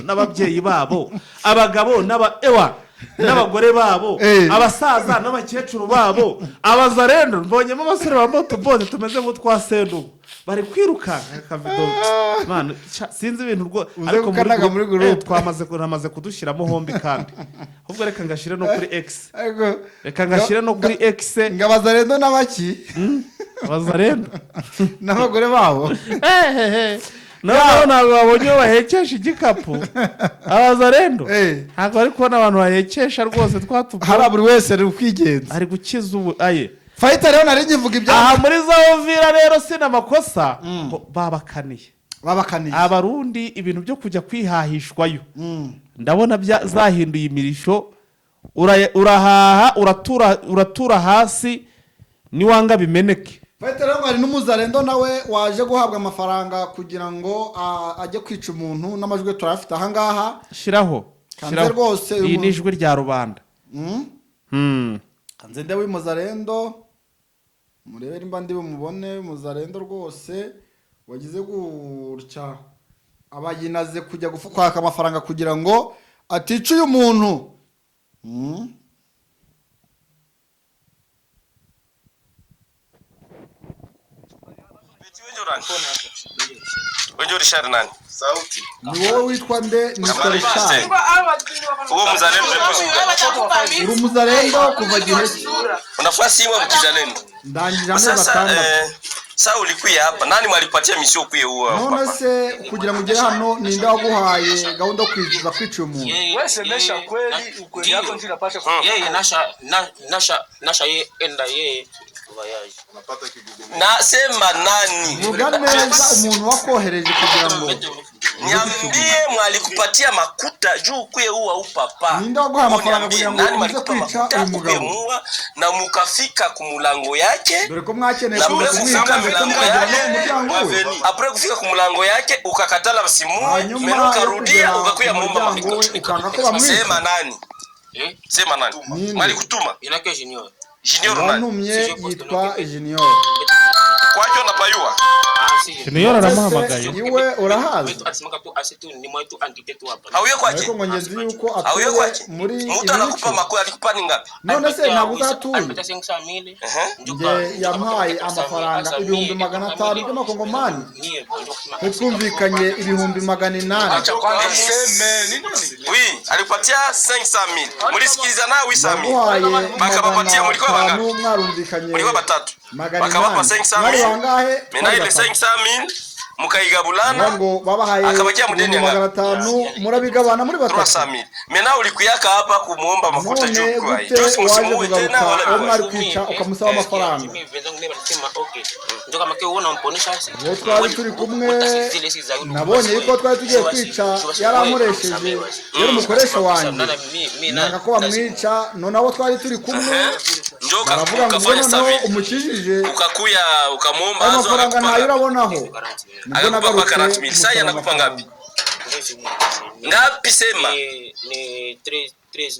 n'ababyeyi babo, abagabo n'aba ewa n'abagore babo, Eh. abasaza n'abakecuru babo, abazarendo. Mbonyemo abasore ba moto bose tumeze nk'utwa sendugu, bari kwirukanka. Akavido man, sinzi ibintu rwo Uze ariko muri gukanaga muri group. Twamaze namaze kudushyiramo hombi, kandi ahubwo reka ngashyire no kuri X. Ariko Reka ngashyire no kuri X. Ngabazarendo n'abaki? Abazarendo. N'abagore babo. Ehehe, noneho ntabwo babonye iyo bahekesha igikapu abazarendo. Eh. Ntabwo bari kubona abantu bahekesha rwose twatupa. Hari buri wese ari ukwigenza. Ari gukiza ubu aye. Fighter, rero nari nkivuga ibya Aha muri za Uvira rero sina amakosa ngo babakaniye. Babakaniye. Abarundi ibintu byo kujya kwihahishwayo ndabona zahinduye imirisho. Urahaha uratura hasi, niwanga bimeneke. Fighter, rero ngo hari n'umuzarendo nawe waje guhabwa amafaranga kugira ngo ajye kwica umuntu, n'amajwi turayafite ahangaha. Shiraho. Kanze Shiraho. rwose uyu Iyi ni muntu- ijwi rya rubanda. Kanze ndebe uyu muzarendo, murebe nimba ndi bumubone. Umuzarendo rwose wagize gutya aba yinaze kujya kwaka amafaranga kugira ngo atica uyu muntu. Wewe Richard nani? Ni wowe witwa nde? Nitwa Kamari Richard. Uwo mzalendo depuis Uri umuzalendo kuva gihe ki? Unafanya simu mkizalendo. Ndangije amezi Sasa 6. sasa ulikuya hapa, nani mwalipatia mission kuye huo None papa? se kugira ngo ugere hano, ninde waguhaye gahunda yo kwizuza kwica uyu muntu? Wewe semesha kweli, ukweli yako ndio inapasha Yeye nasha ye enda yeye voyage. Nasema nani? Vuga neza umuntu wakohereje kugira ngo Niambie mwalikupatia makuta juu kuye huwa upapa. Ninde waguhaye amafaranga Niambie, kugira ngo nani uze mwalikupa kwica makuta uyu mugabo? kuye muua na mukafika kumulango yake? Dore ko mwakeneye Na kuza mbere kumwica kufika ndetse milango mukagera no yake, mu muryango we. Apres kufika kumulango yake ukakatala basimue, Hanyuma meno yo ukarudia kugera ukakuya ku muomba muryango we makuta. ukanga ko bamwica. Sema nani? Eh? Sema nani? Ninde? Mwalikutuma? Inake junior. Junior nani? Wantumye yitwa Junior. Kwajo na payua. Ah si. Junior aramuhamagaye. Iwe urahazi? Alisimaka tu asitu ni mwa tu entité tu hapa. Hauye kwake? Ariko ngo ngenzi yuko Hauye atuye kwake? muri Mtu anakupa ibice. makuta, alikupa ni ngapi? None se ntabwo uzatuye? Alipata 500,000. Nge yampaye amafaranga 500,000 by'amakongomani, ntitwumvikanye 800,000. Acha kwanza seme ni nini? Oui, alikupatia 500,000. Mulisikiliza na 800,000. Naguhaye Bakabapatia, magana mulikuwa bangapi? atanu mwarumvikanye Mulikuwa batatu. magana Bakabapa inani. 500,000. Mwari bangahe? Mena ile Twari batatu. 500,000 mukaigabulana Ngo babahaye Akabakia mudeni 500,000 murabigabana muri batatu. 300,000. Mena ulikuyaka hapa kumuomba makuta None juu kwa. gute Juzi waje musimuue tena kugaruka wala uwo mwari kwa. kwica ukamusaba amafaranga? Uwo twari turi kumwe nabonye yuko twari tugiye kwica yarankoresheje, yari umukoresha wanjye, nanga ko bamwica. None abo twari turi kumwe Njoo baravuga ngo ukafanya noneho savili. umukijije Ukakuya ukamuomba ayo azo mafaranga akakupa ntayo ngapi? urabonaho. Nibwo Akakupa nagarutse 40,000. Sasa kumusaba anakupa ngapi? amafaranga. Ngapi sema?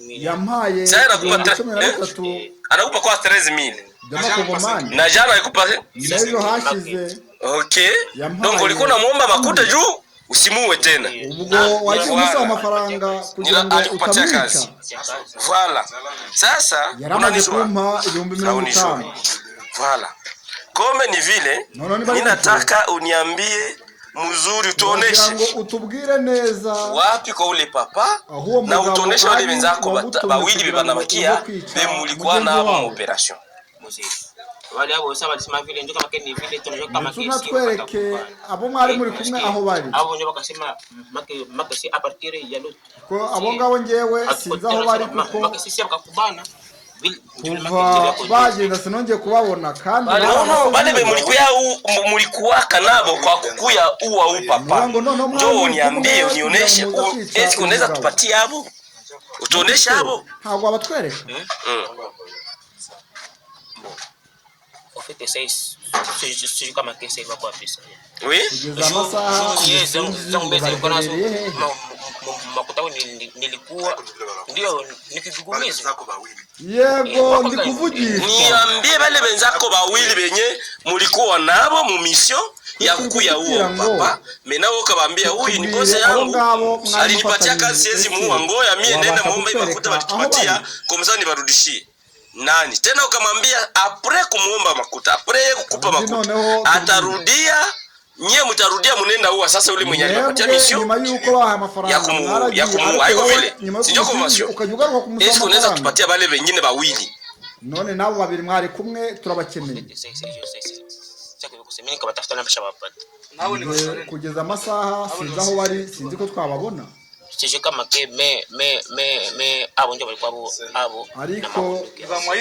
Yampaye Sasa anakupa 13,000 Anakupa kwa 13,000. by'amakongomani. Na jana alikupa N'ejo hashize Okay. Yampaye Donc ulikuwa unamuomba makuta juu usimuue tena. Ubwo wagiye umusaba amafaranga kugira ngo Alikupatia utamwica. kazi. Voilà. Sasa Yaramaze unanijua. kumpa ibihumbi mirongo Haunijua. itanu. Voilà. Kome ni vile No, no, ni bali ninataka uniambie mzuri Wagira utuoneshe ngo utubwire neza wapi kwa ule papa aho uwo na mugabo utuoneshe wale ari wenzako wagutumye bawili kugira ngo bebanabakia uze kwica be mulikuwa mugenzi nabo mu wawe. operation. Ndetse unatwereke abo mwari muri kumwe aho bari, ko abo ngabo ngewe sinzi aho bari, kuko kuva bagenda sinongeye kubabona kandi No, no, bale be mulikuya mulikuwaka nabo kwa kukuya uwa u papa. Niba ngo noneho mwari Njoo muri uniambie kumwe unioneshe kugira ngo muze kwica eti unaweza umugabo. tupatie abo? Utuoneshe abo? Ntabwo wabatwereka. Oui? Kugeza amasaha sinzi ngo baherereye hehe. Nilikuwa ndio nikigugumiza. Yego, ndi kuvugishwa. Niambie bale benzako bawili benye mulikuwa nabo mu mission ya kukuya huo papa. Mena wewe ukabambia huyu ni bosi Tubwire abo yangu. ngabo mwari Alinipatia mufatanyije, kazi siwezi ese muua, ngoya mie nenda wabasha muombe kutwereka makuta aho walitupatia bari? komsa nibarudishie. Nani? Tena ukamwambia apre kumuomba makuta, apre yeye kukupa Kandi makuta. noneho Atarudia, nyie mtarudia munenda huwa sasa ule mwenye alipatia Mwebwe mission nyuma y'uko bahaye amafaranga ya kumu mwaragiye, ya kumu ariko haiko wowe vile. nyuma yo Sijua kumusubiza convention. ukajya ugaruka kumusaba Eske unaweza amafaranga. tupatia bale wengine bawili? None n'abo babiri mwari kumwe turabakeneye. Nge kugeza amasaha sinzi aho bari, sinzi ko twababona. Ariko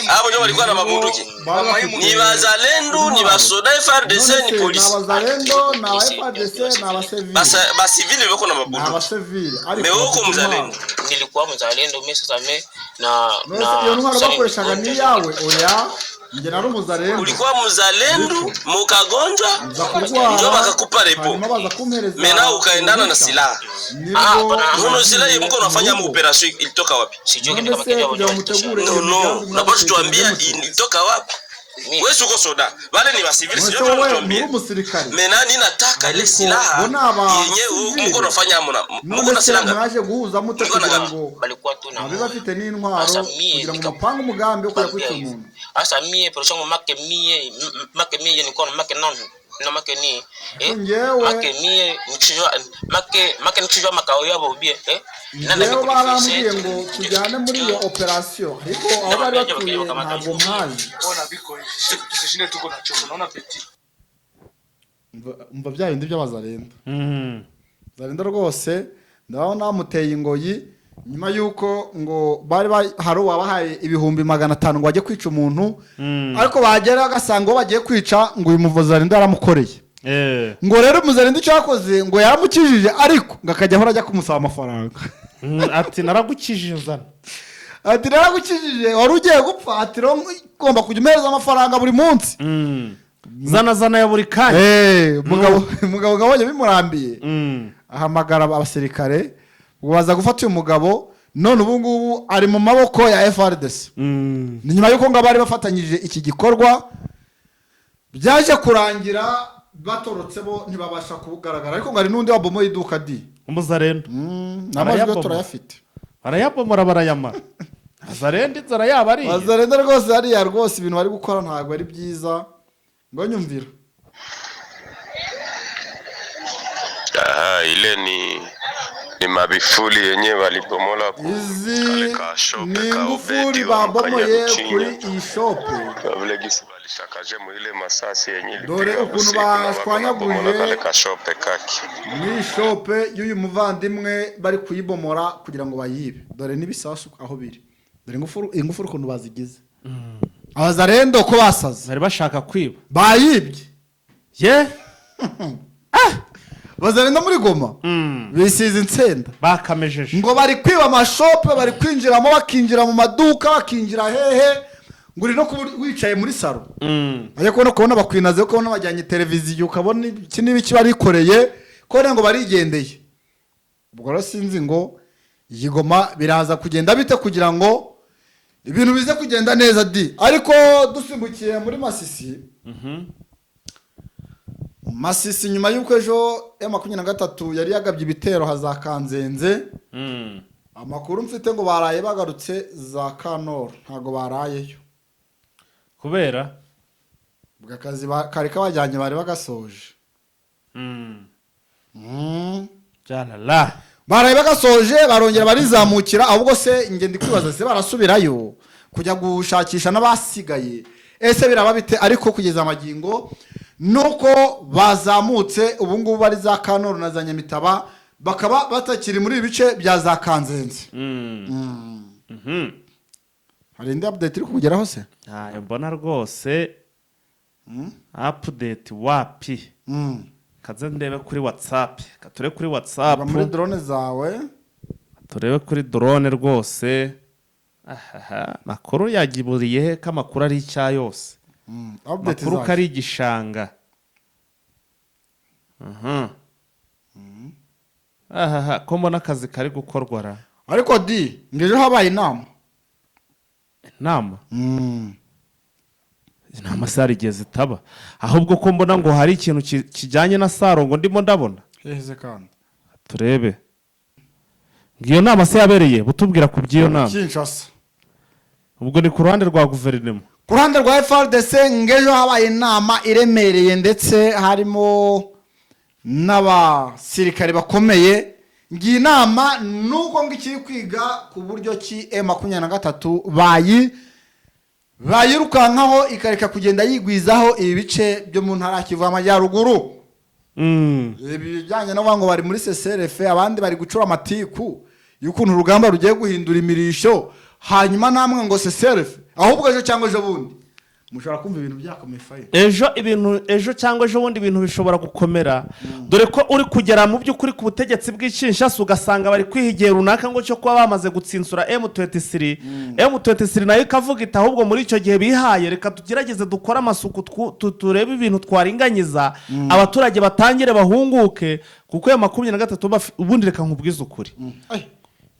Abo ndio walikuwa na mabunduki. baba bafite Ni bazalendo, ni basoda FARDC, none ni se ni polisi. abazalendo, ni aba FARDC, ni abasivili? Basa ba civil bako na Ni mabunduki. abasivili ariko Me woko bafite mzalendo. intwaro. Nilikuwa mzalendo mimi sasa me na None se iyo ntwaro bakoreshaga ni iyawe? Oya, njye nari umuzalendo. Ulikuwa mzalendo mukagonjwa Nza kurwara njo bakakupa repo. hanyuma baza kumpereza Mena ukaendana na uruhushya. silaha. Nibwo Nono silaha nagiye mko unafanya mu mu rugo. operation ilitoka wapi? None se kugira ngo mutegure No iyo no, migambi unapaswa mwatekereje tuambia mute? ilitoka wapi? Wewe uko soda. Wale ni ba civil, None sio se wowe nturi tuambie. umusirikare? Mena ninataka ile Ariko silaha bo ni aba yenye civil. mko unafanya mna mko None na se silaha ngapi? mwaje guhuza mute Mlikuwa na kugira ngapi? ngo balikuwa tu na babe bafite n'intwaro kugira ngo mupange umugambi wo kujya kwica umuntu? Asa mie production make mie make mie nilikuwa na make none. Na make ni eh Njyewe- make mie nikishijua make nikishijua makao yabo bie eh Njyewe barambwiye ngo tujyane muri iyo operasiyo, ariko aho bari batuye ntabwo mpazi. Umva bya bindi by'abazarenda zarenda rwose, ndabona bamuteye ingoyi nyuma y'uko ngo bari hari uwabahaye 500,000 ngo bajye kwica umuntu, ariko bagera bagasanga uwo bagiye kwica ngo uyu muzarenda yaramukoreye. Ngo rero umuzarenda icyo yakoze ngo yaramukijije, ariko ngo akajya ahora ajya kumusaba amafaranga. Ati naragukijije, zana. Ati naragukijije, wari ugiye gupfa, ati rero ugomba kujya umuhereza amafaranga buri munsi. Zana, zana ya buri kanya. Umugabo ngabonye bimurambiye, ahamagara abasirikare ngo baza gufata uyu mugabo, none ubu ngubu ari mu maboko ya FARDC. Ni nyuma y'uko ngo bari bafatanyije iki gikorwa, byaje kurangira batorotse, bo ntibabasha kugaragara, ariko ngo hari n'undi wabomoye iduka di. Umuzarendo. N'amajwi yo Arayabomora. turayafite. Barayabomora, barayamara. Azarenda inzara yaba ariye. Bazarenda rwose, hariya rwose ibintu bari gukora ntabwo ari byiza, ngo nyumvira. Aha, ile ni mabifuli yenye walibomola ku Izi kale ka shope ni ka ingufuri Obedi wa babomoye Mkanyaruchinya. kuri iyi shope. Vile gisi balishakaje mu ile masasi yenye Dore ilipiga ukuntu usiku na wako bashwanyaguje. wanabomola kale ka shope kaki. Muri iyi shope y'uyu muvandimwe bari kuyibomora kugira ngo bayibe. Dore n'ibisasu aho biri, dore ingufuri ukuntu bazigize. Abazarendo ko basaze. Bari bashaka kwiba. Bayibye. Ye. Bazarenda muri Goma bisize insenda. Bakamejeje. Ngo bari kwiba amashope, bari kwinjiramo, bakinjira mu maduka, bakinjira hehe, ngo uri no kuba wicaye muri salo, ajya kubona ukabona bakwinaze, ukabona bajyanye televiziyo, ukabona iki n'ibiki barikoreye, kubona ngo barigendeye. Ubwo rero sinzi ngo iyi Goma biraza kugenda bite kugira ngo ibintu bize kugenda neza di. Ariko dusimbukiye muri Masisi, Masisi nyuma y'uko ejo M23 yari yagabye ibitero haza Kanzenze, amakuru mfite ngo baraye bagarutse za Kanoro, ntabwo barayeyo. Kubera? Ubwo akazi kari kabajyanye bari bagasoje. Byarara. Baraye bagasoje, barongera barizamukira. Ahubwo se njye ndi kwibaza, se barasubirayo kujya gushakisha n'abasigaye, ese biraba bite? Ariko kugeza amagingo nuko bazamutse, ubu ngubu bari za Kanoro na za Nyamitaba, bakaba batakiri muri ibi bice bya za Kanzenze. Hari indi update iri kugeraho se? Ntayo mbona rwose, update wapi. Kaze ndebe kuri WhatsApp, kature kuri WhatsApp. Aba muri drone zawe. Turebe kuri drone rwose. Ahaha, makuru yagiburiye he ko amakuru ari icya yose? Update Amakuru zawe. ko ari igishanga. Aha. Ahaha, ko mbona akazi kari gukorwa ra. Ariko di ngo ejo habaye inama. Inama? Inama se hari igihe zitaba? Ahubwo ko mbona ngo hari ikintu kijyanye na saro ngo ndimo ndabona. Heheze kandi. Turebe ngo iyo nama se yabereye, butubwira ku by'iyo nama. Kinshasa. Ubwo ni ku ruhande rwa guverinoma. Ku ruhande rwa FARDC ngo ejo habaye inama iremereye, ndetse harimo n'abasirikare bakomeye. Ngo iyi nama nuko ngo ikiri kwiga ku buryo ki M23 bayirukankaho ikareka kugenda yigwizaho ibi bice byo mu ntara ya Kivu y'Amajyaruguru. Ibi bijyanye no kuvuga ngo bari muri CCRF, abandi bari gucura amatiku y'ukuntu urugamba rugiye guhindura imirisho, hanyuma namwe ngo CCRF. Ahubwo ejo cyangwa ejo bundi mushobora kumva ibintu byakomeye fire. Ejo ibintu, ejo cyangwa ejo bundi ibintu bishobora gukomera, dore ko uri kugera mu by'ukuri ku butegetsi bw'i Kinshasa ugasanga bari kwiha igihe runaka ngo cyo kuba bamaze gutsinsura M23. M23 nayo ikavuga iti ahubwo muri icyo gihe bihaye reka tugerageze dukore amasuku, turebe ibintu twaringanyiza, abaturage batangire bahunguke, kuko ya 23 ubundi reka nkubwize ukuri. Ay,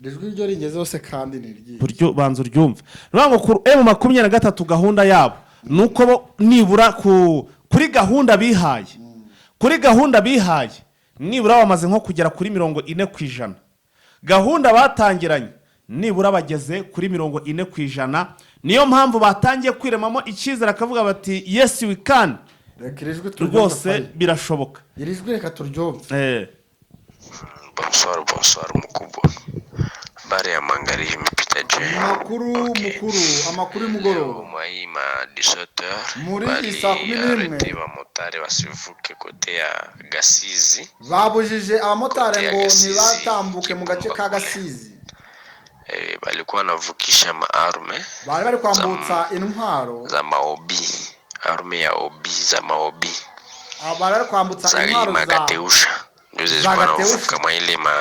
iri jwi ryo ringezeho se kandi ni iryihe? Buryo banza uryumve. Ni ukuvuga ngo ku M23 gahunda yabo ni uko bo nibura kuri gahunda bihaye, nibura bamaze nko kugera kuri 40%. Gahunda batangiranye nibura bageze kuri 40%. Niyo mpamvu batangiye kwiremamo icyizere, akavuga bati yes we can. Reka iri jwi turyumve. Rwose Fayi. birashoboka. Iri jwi reka turyumve. Bonsoir, bonsoir mkubwa. Habari ya magharibi imepita je? Amakuru mukuru, amakuru y'umugoroba. Leo ma 17h Muri saa 11 arrêté bamotari basivuke côté ya Gasizi. Babujije abamotari Côté ya ngo Gasizi, ntibatambuke mu gace ka Kibumba kule. Gasizi. Balikuwa wanavukisha maarme Bari bari kwambutsa intwaro za maobi, arme ya obi za maobi bari bari kwambutsa za intwaro za magateusha ndio za zilikuwa Gateusha. navuka mwa ile ma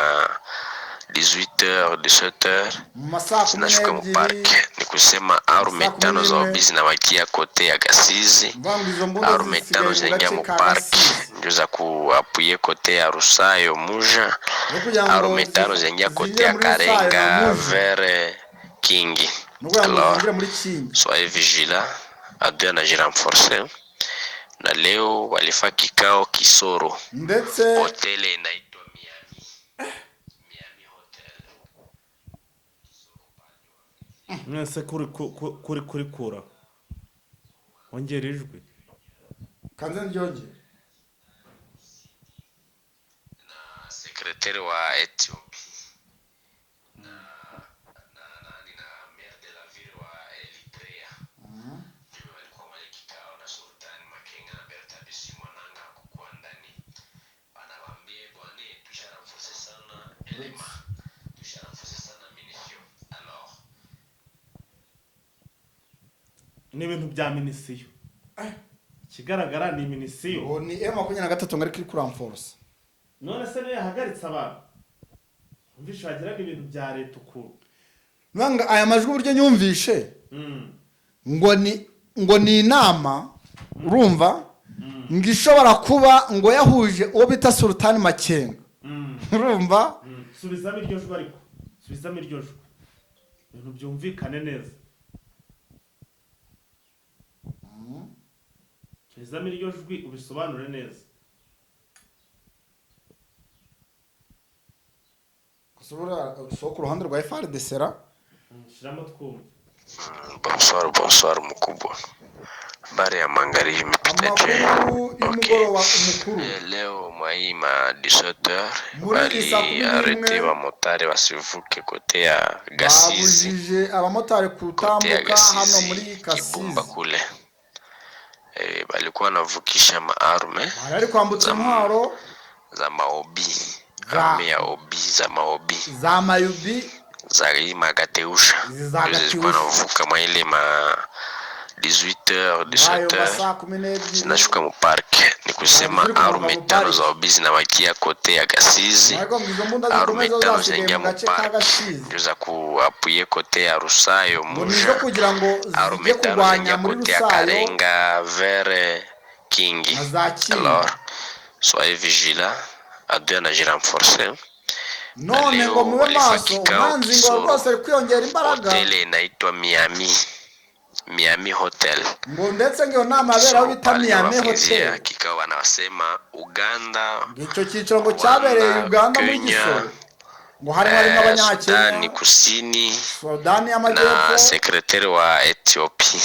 18h 17h mu ma saa kumi zinashuka mu n'ebyiri park. Ni kusema arme Saa kumi tano za n'imwe. obi zinabakia kote ya Gasizi, Mvuga ngo izo mbunda arme zisigaye tano mu zinaingia gace mu ka park Gasizi ndio za kuapuye kote ya Rusayo Muja, no kugira ngo arme tano zinaingia kote zinjire ya muri Rusayo na Karenga Muja vere Kingi. No kugira ngo Alors zinjire muri Kingi. soyez vigilants, adui anajirenforce na leo walifaa kikao Kisoro, Ndetse hoteli inaitwa Miami, Miami Hotel. Mwese kuri kurikura, ongera ijwi. Kanze ndyongere. Secrétaire wa Ethiopie na maire de la ville wa Eritrea ndio walikuwa mwenye kikao na Sultani Makenga na Bertha Bisimwa. Nanga hakukuwa ndani. Banawaambie bwana, tusharenforce sana elema, tusharenforce sana munition, alors Ni ibintu bya munition, ikigaragara ni munition. Ngo ni M23 ngo ariko iri kuramforosa. None se niyo yahagaritse abantu? Umvishe wagiraga ibintu bya leta ukuntu. Nanga aya majwi uburyo nyumvishe, ngo ni inama, urumva, ngo ishobora kuba ngo yahuje uwo bita Sultani Makenga, urumva. Subizamo iryo jwi, ariko subizamo iryo jwi ibintu byumvikane neza. Subizamo iryo jwi ubisobanure neza. Gusa buriya so ku ruhande rwa FARDC ra. Shyiramo twumve. Bonsoir, bonsoir mkubwa. Habari ya magharibi imepita je? Amakuru y'umugoroba umukuru. Leo mwai ma 17h Muri saa 11 bali arrêté bamotari basivuke côté ya Gasizi, babujije abamotari côté ya kutambuka hano Gasizi muri Kibumba Kasizi. kule. Balikuwa wanavukisha maarme Bari bari kwambutsa intwaro za maobi, arme ya obi za maobi za mayubi za magateusha Izi za ndio zilikuwa Gateusha. navuka mwa ile ma 18h Ayo 17h masaa 12 zinashuka mu park. Ni kusema Ziri kumanuka arme mu tano park. za obi zinabakia kote ya Gasizi, Ariko ngo izo mbunda arme zikomeza tano zasigaye zinaingia mu mu gace ka park Gasizi ndio za kuapuye kote ya Rusayo ngo ni izo Muja, kugira ngo arme zijye tano kurwanya zinaingia muri kote ya Rusayo Karenga vere Kingi. na za Kingi. Alors soyez vigilants, adui anajirenforce na None ngo leo mube walifaa maso, kikao umwanzi ngo Kisoro, rwose ari kwiyongera imbaraga. hoteli inaitwa Miami, Miami Hotel. Ngo ndetse ngo iyo nama yabera aho Kisoro bita pale Miami wafanyizia Hotel. kikao, wanasema Uganda, Ngo icyo cyicaro ngo cyabereye Rwanda, Uganda muri Kenya, Gisoro, ngo harimo harimo Sudani Abanyakenya, Kusini Sudani na y'Amajyepfo, secrétaire wa Ethiopie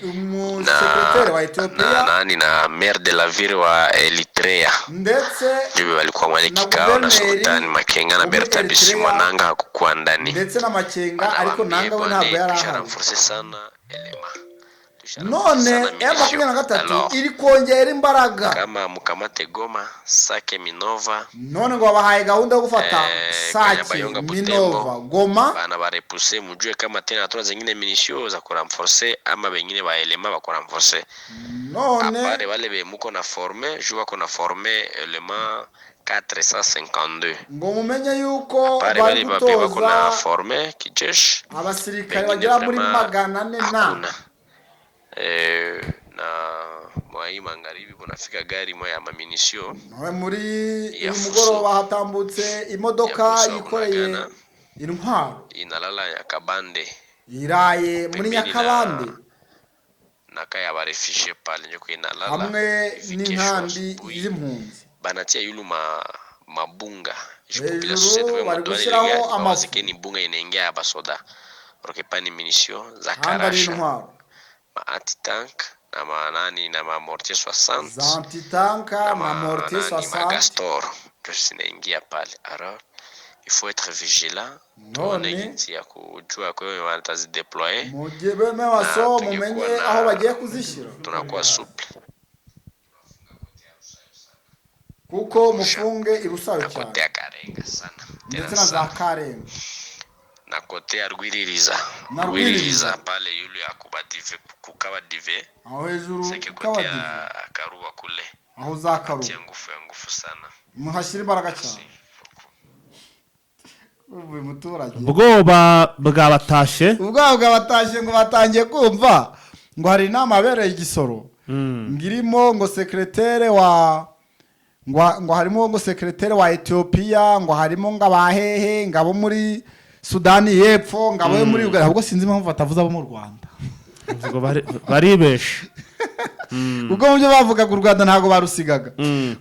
umusekreteri wa na Ethiopia nani na maire de la ville wa Eritrea ndetse ndio walikuwa mwenye na kikao na guverineri Sultani Makenga na wo muri Bertha Eritrea Bisimwa. Nanga hakukuwa ndani. ndetse n'Amakenga, ariko Wanawaambie Nanga we ntabwo bwana, yari ahari. tusharenforce sana elema, tusharenforce None sana M munition. 23 Alors iri kongera imbaraga. kama mukamate Goma, Sake, Minova, None ngo babahaye gahunda yo gufata Sake, Kanyabayonga, Minova, Butembo, Goma. bana barepuse, mujue kama tena hatuna zingine minisio za kurenforce ama bengine baelema bakurenforce None apare bale be muko na forme ju bako na forme elema 452 ngo mumenye yuko apare bari bale babe bako na gutoza forme kijeshi abasirikare bengine bagera muri vraiment 400 na hakuna. Na mwai magharibi kunafika gari moya ya maminisio None muri ya uyu fuso mugoroba hatambutse ya imodoka fuso yikoreye Bunagana intwaro inalala ya Kabande iraye muri pembeni na Nyakabande na kaya ba réfugié pale njo inalala hamwe hivi kesho n'inkambi asubuhi z'impunzi. banatia yulu mabunga ju population Hejuru zetu bari mutwale ile gushyiraho gari amafu bawazike ni bunga inaingia ya basoda orokepani minisio za kandi ari karasha intwaro ma anti tank Na manani na mamortier 60 za antitank na na mortier nani 60 magastor ndio zinaingia pale. Alors il faut être vigilant, tuone None jinsi ya kujua kwa hiyo watazideployer mujye beme waso na tungekuwa mumenye na- aho bagiye kuzishyira, tunakuwa souple kuko mufunge irusayo na cyane kote ya Karenga sana tena ndetse na za sana Karenga na kote ya Rwiririza. Na Rwiririza Rwiririza. pale yule ya kubadive kukabadive aho hejuru seke kote kukabadive ya Karuba kule aho za Karuba tia ngufu ya ngufu sana. muhashyire imbaraga cyane. Uyu muturage Ubwoba bwabatashe. Ubwabo bwabatashye, ngo batangiye kumva ngo hari inama yabereye i Gisoro, ngo irimo ngo secrétaire wa ngo harimo ngo secrétaire wa Etiyopiya, ngo harimo ngo abahehe, ngo abo muri Sudani y'Epfo, ngo abo muri Uganda. Ahubwo sinzi impamvu batavuze abo mu Rwanda. Ngo baribesha. Ubwo mu byo bavugaga u Rwanda ntabwo barusigaga.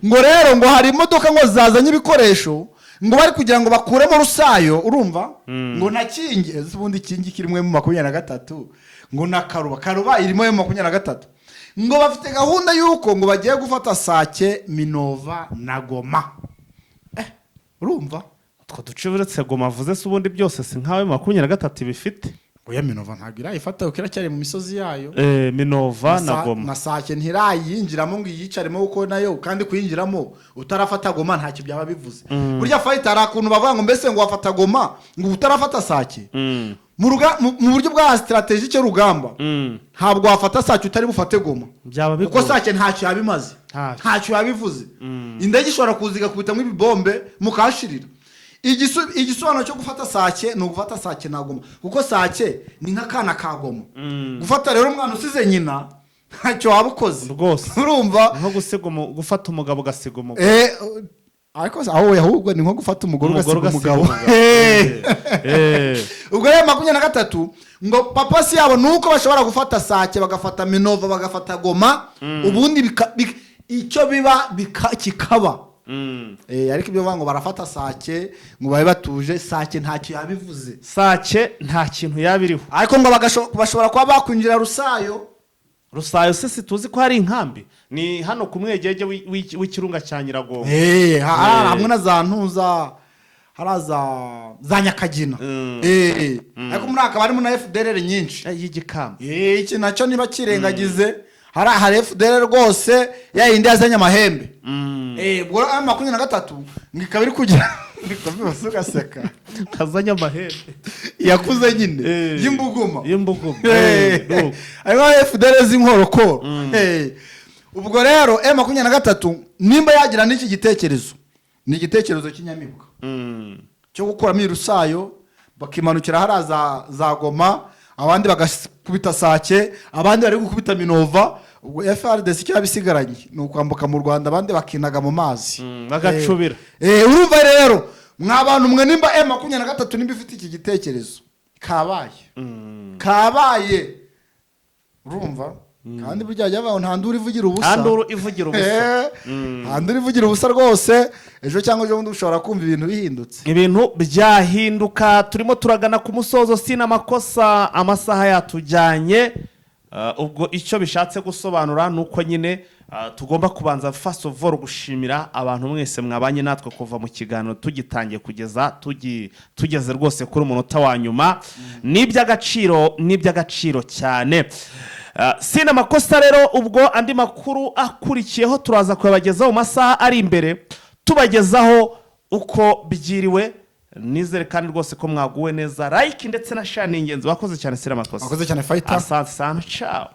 Ngo rero ngo hari imodoka ngo zazanye ibikoresho, ngo bari kugira ngo bakuremo Rusayo, urumva, ngo na Kingi. Ese ubundi Kingi kirimo M23, ngo na Karuba, Karuba irimo M23, ngo bafite gahunda y'uko ngo bagiye gufata Sake, Minova na Goma. Urumva Utwo duce uretse Goma avuze se, ubundi byose si nkawe 23 bifite? Oya, Minova ntabwo irayifata kuko iracyari mu misozi yayo. Minova na Goma. Na Sake ntirayinjiramo ngo iyicaremo, kuko nayo kandi kuyinjiramo utarafata Goma ntacyo byaba bivuze. Burya fight hari ukuntu bavuga ngo mbese ngo wafata Goma ngo utarafata Sake. Mu buryo bwa stratégique rugamba, ntabwo wafata Sake utari bufate Goma, Byaba kuko bigoye. Sake ntacyo yabimaze. Ntacyo. Ntacyo yabivuze. Indege ishobora kuza igakubitamo ibibombe mukahashirira. Igisobanuro cyo gufata Sake ni ugufata Sake na Goma, kuko Sake ni nk'akana ka Goma. Gufata rero umwana usize nyina ntacyo waba ukoze. Rwose. Urumva? Nko gusiga gufata umugabo ugasiga umugore. Ariko aho ahubwo ni nko gufata umugore Umugore ugasiga ugasiga umugabo. umugabo. Ubwo rero 23 ngo purpose yabo ni uko bashobora gufata Sake, bagafata Minova, bagafata Goma, ubundi icyo biba kikaba. Ariko ibyo bavuga ngo barafata Sake ngo babe batuje, Sake ntacyo yabivuze. Sake nta kintu yaba iriho. Ariko ngo bashobora kuba bakwinjira Rusayo. Rusayo se situzi ko hari inkambi? Ni hano ku mwegege w'ikirunga cya Nyiragongo. Hamwe na za ntuza, hariya za Nyakagina. Ariko muri akaba harimo na FDLR nyinshi. Y'igikamba. Iki nacyo niba kirengagize, hari FDLR rwose ya yindi yazanye amahembe. Ubwo rero 23 ngo ikaba iri kugira bose ugaseka. Kazanye amahembe. Yakuze nyine. Y'imbuguma. Y'imbuguma. Nuko. Harimo FDLR z'inkorokoro. Ubwo rero M23 nimba yagira n'iki gitekerezo, ni igitekerezo cy'inyamibwa cyo gukuramo irusayo, bakimanukira hariya za Goma, abandi bagakubita Sake, abandi bari gukubita Minova. Ubwo FARDC icyo yabisigaranye ni ukwambuka mu Rwanda, abandi bakinaga mu mazi. Bagacubira. Urumva rero mwa bantu mwe, nimba M23 nimba ifite iki gitekerezo, kabaye kabaye. Urumva kandi burya jya bavuga ngo nta nduru ivugira ubusa. Nta nduru ivugira ubusa. Nta nduru ivugira ubusa rwose. Ejo cyangwa ejo bundi ushobora kumva ibintu bihindutse. Ibintu byahinduka. Turimo turagana ku musozo, sina amakosa, amasaha yatujyanye. Ubwo icyo bishatse gusobanura ni uko nyine tugomba kubanza first of all gushimira abantu mwese mwabanye natwe kuva mu kiganiro tugitangiye kugeza tugeze rwose kuri umunota wa nyuma. Ni iby'agaciro, ni iby'agaciro cyane. Sina amakosa rero, ubwo andi makuru akurikiyeho turaza kuyabagezaho mu masaha ari imbere, tubagezaho uko byiriwe. Nizere kandi rwose ko mwaguwe neza. Like ndetse na share ni ingenzi. Wakoze cyane, sina amakosa. Wakoze cyane, fighter. Asante sana, ciao.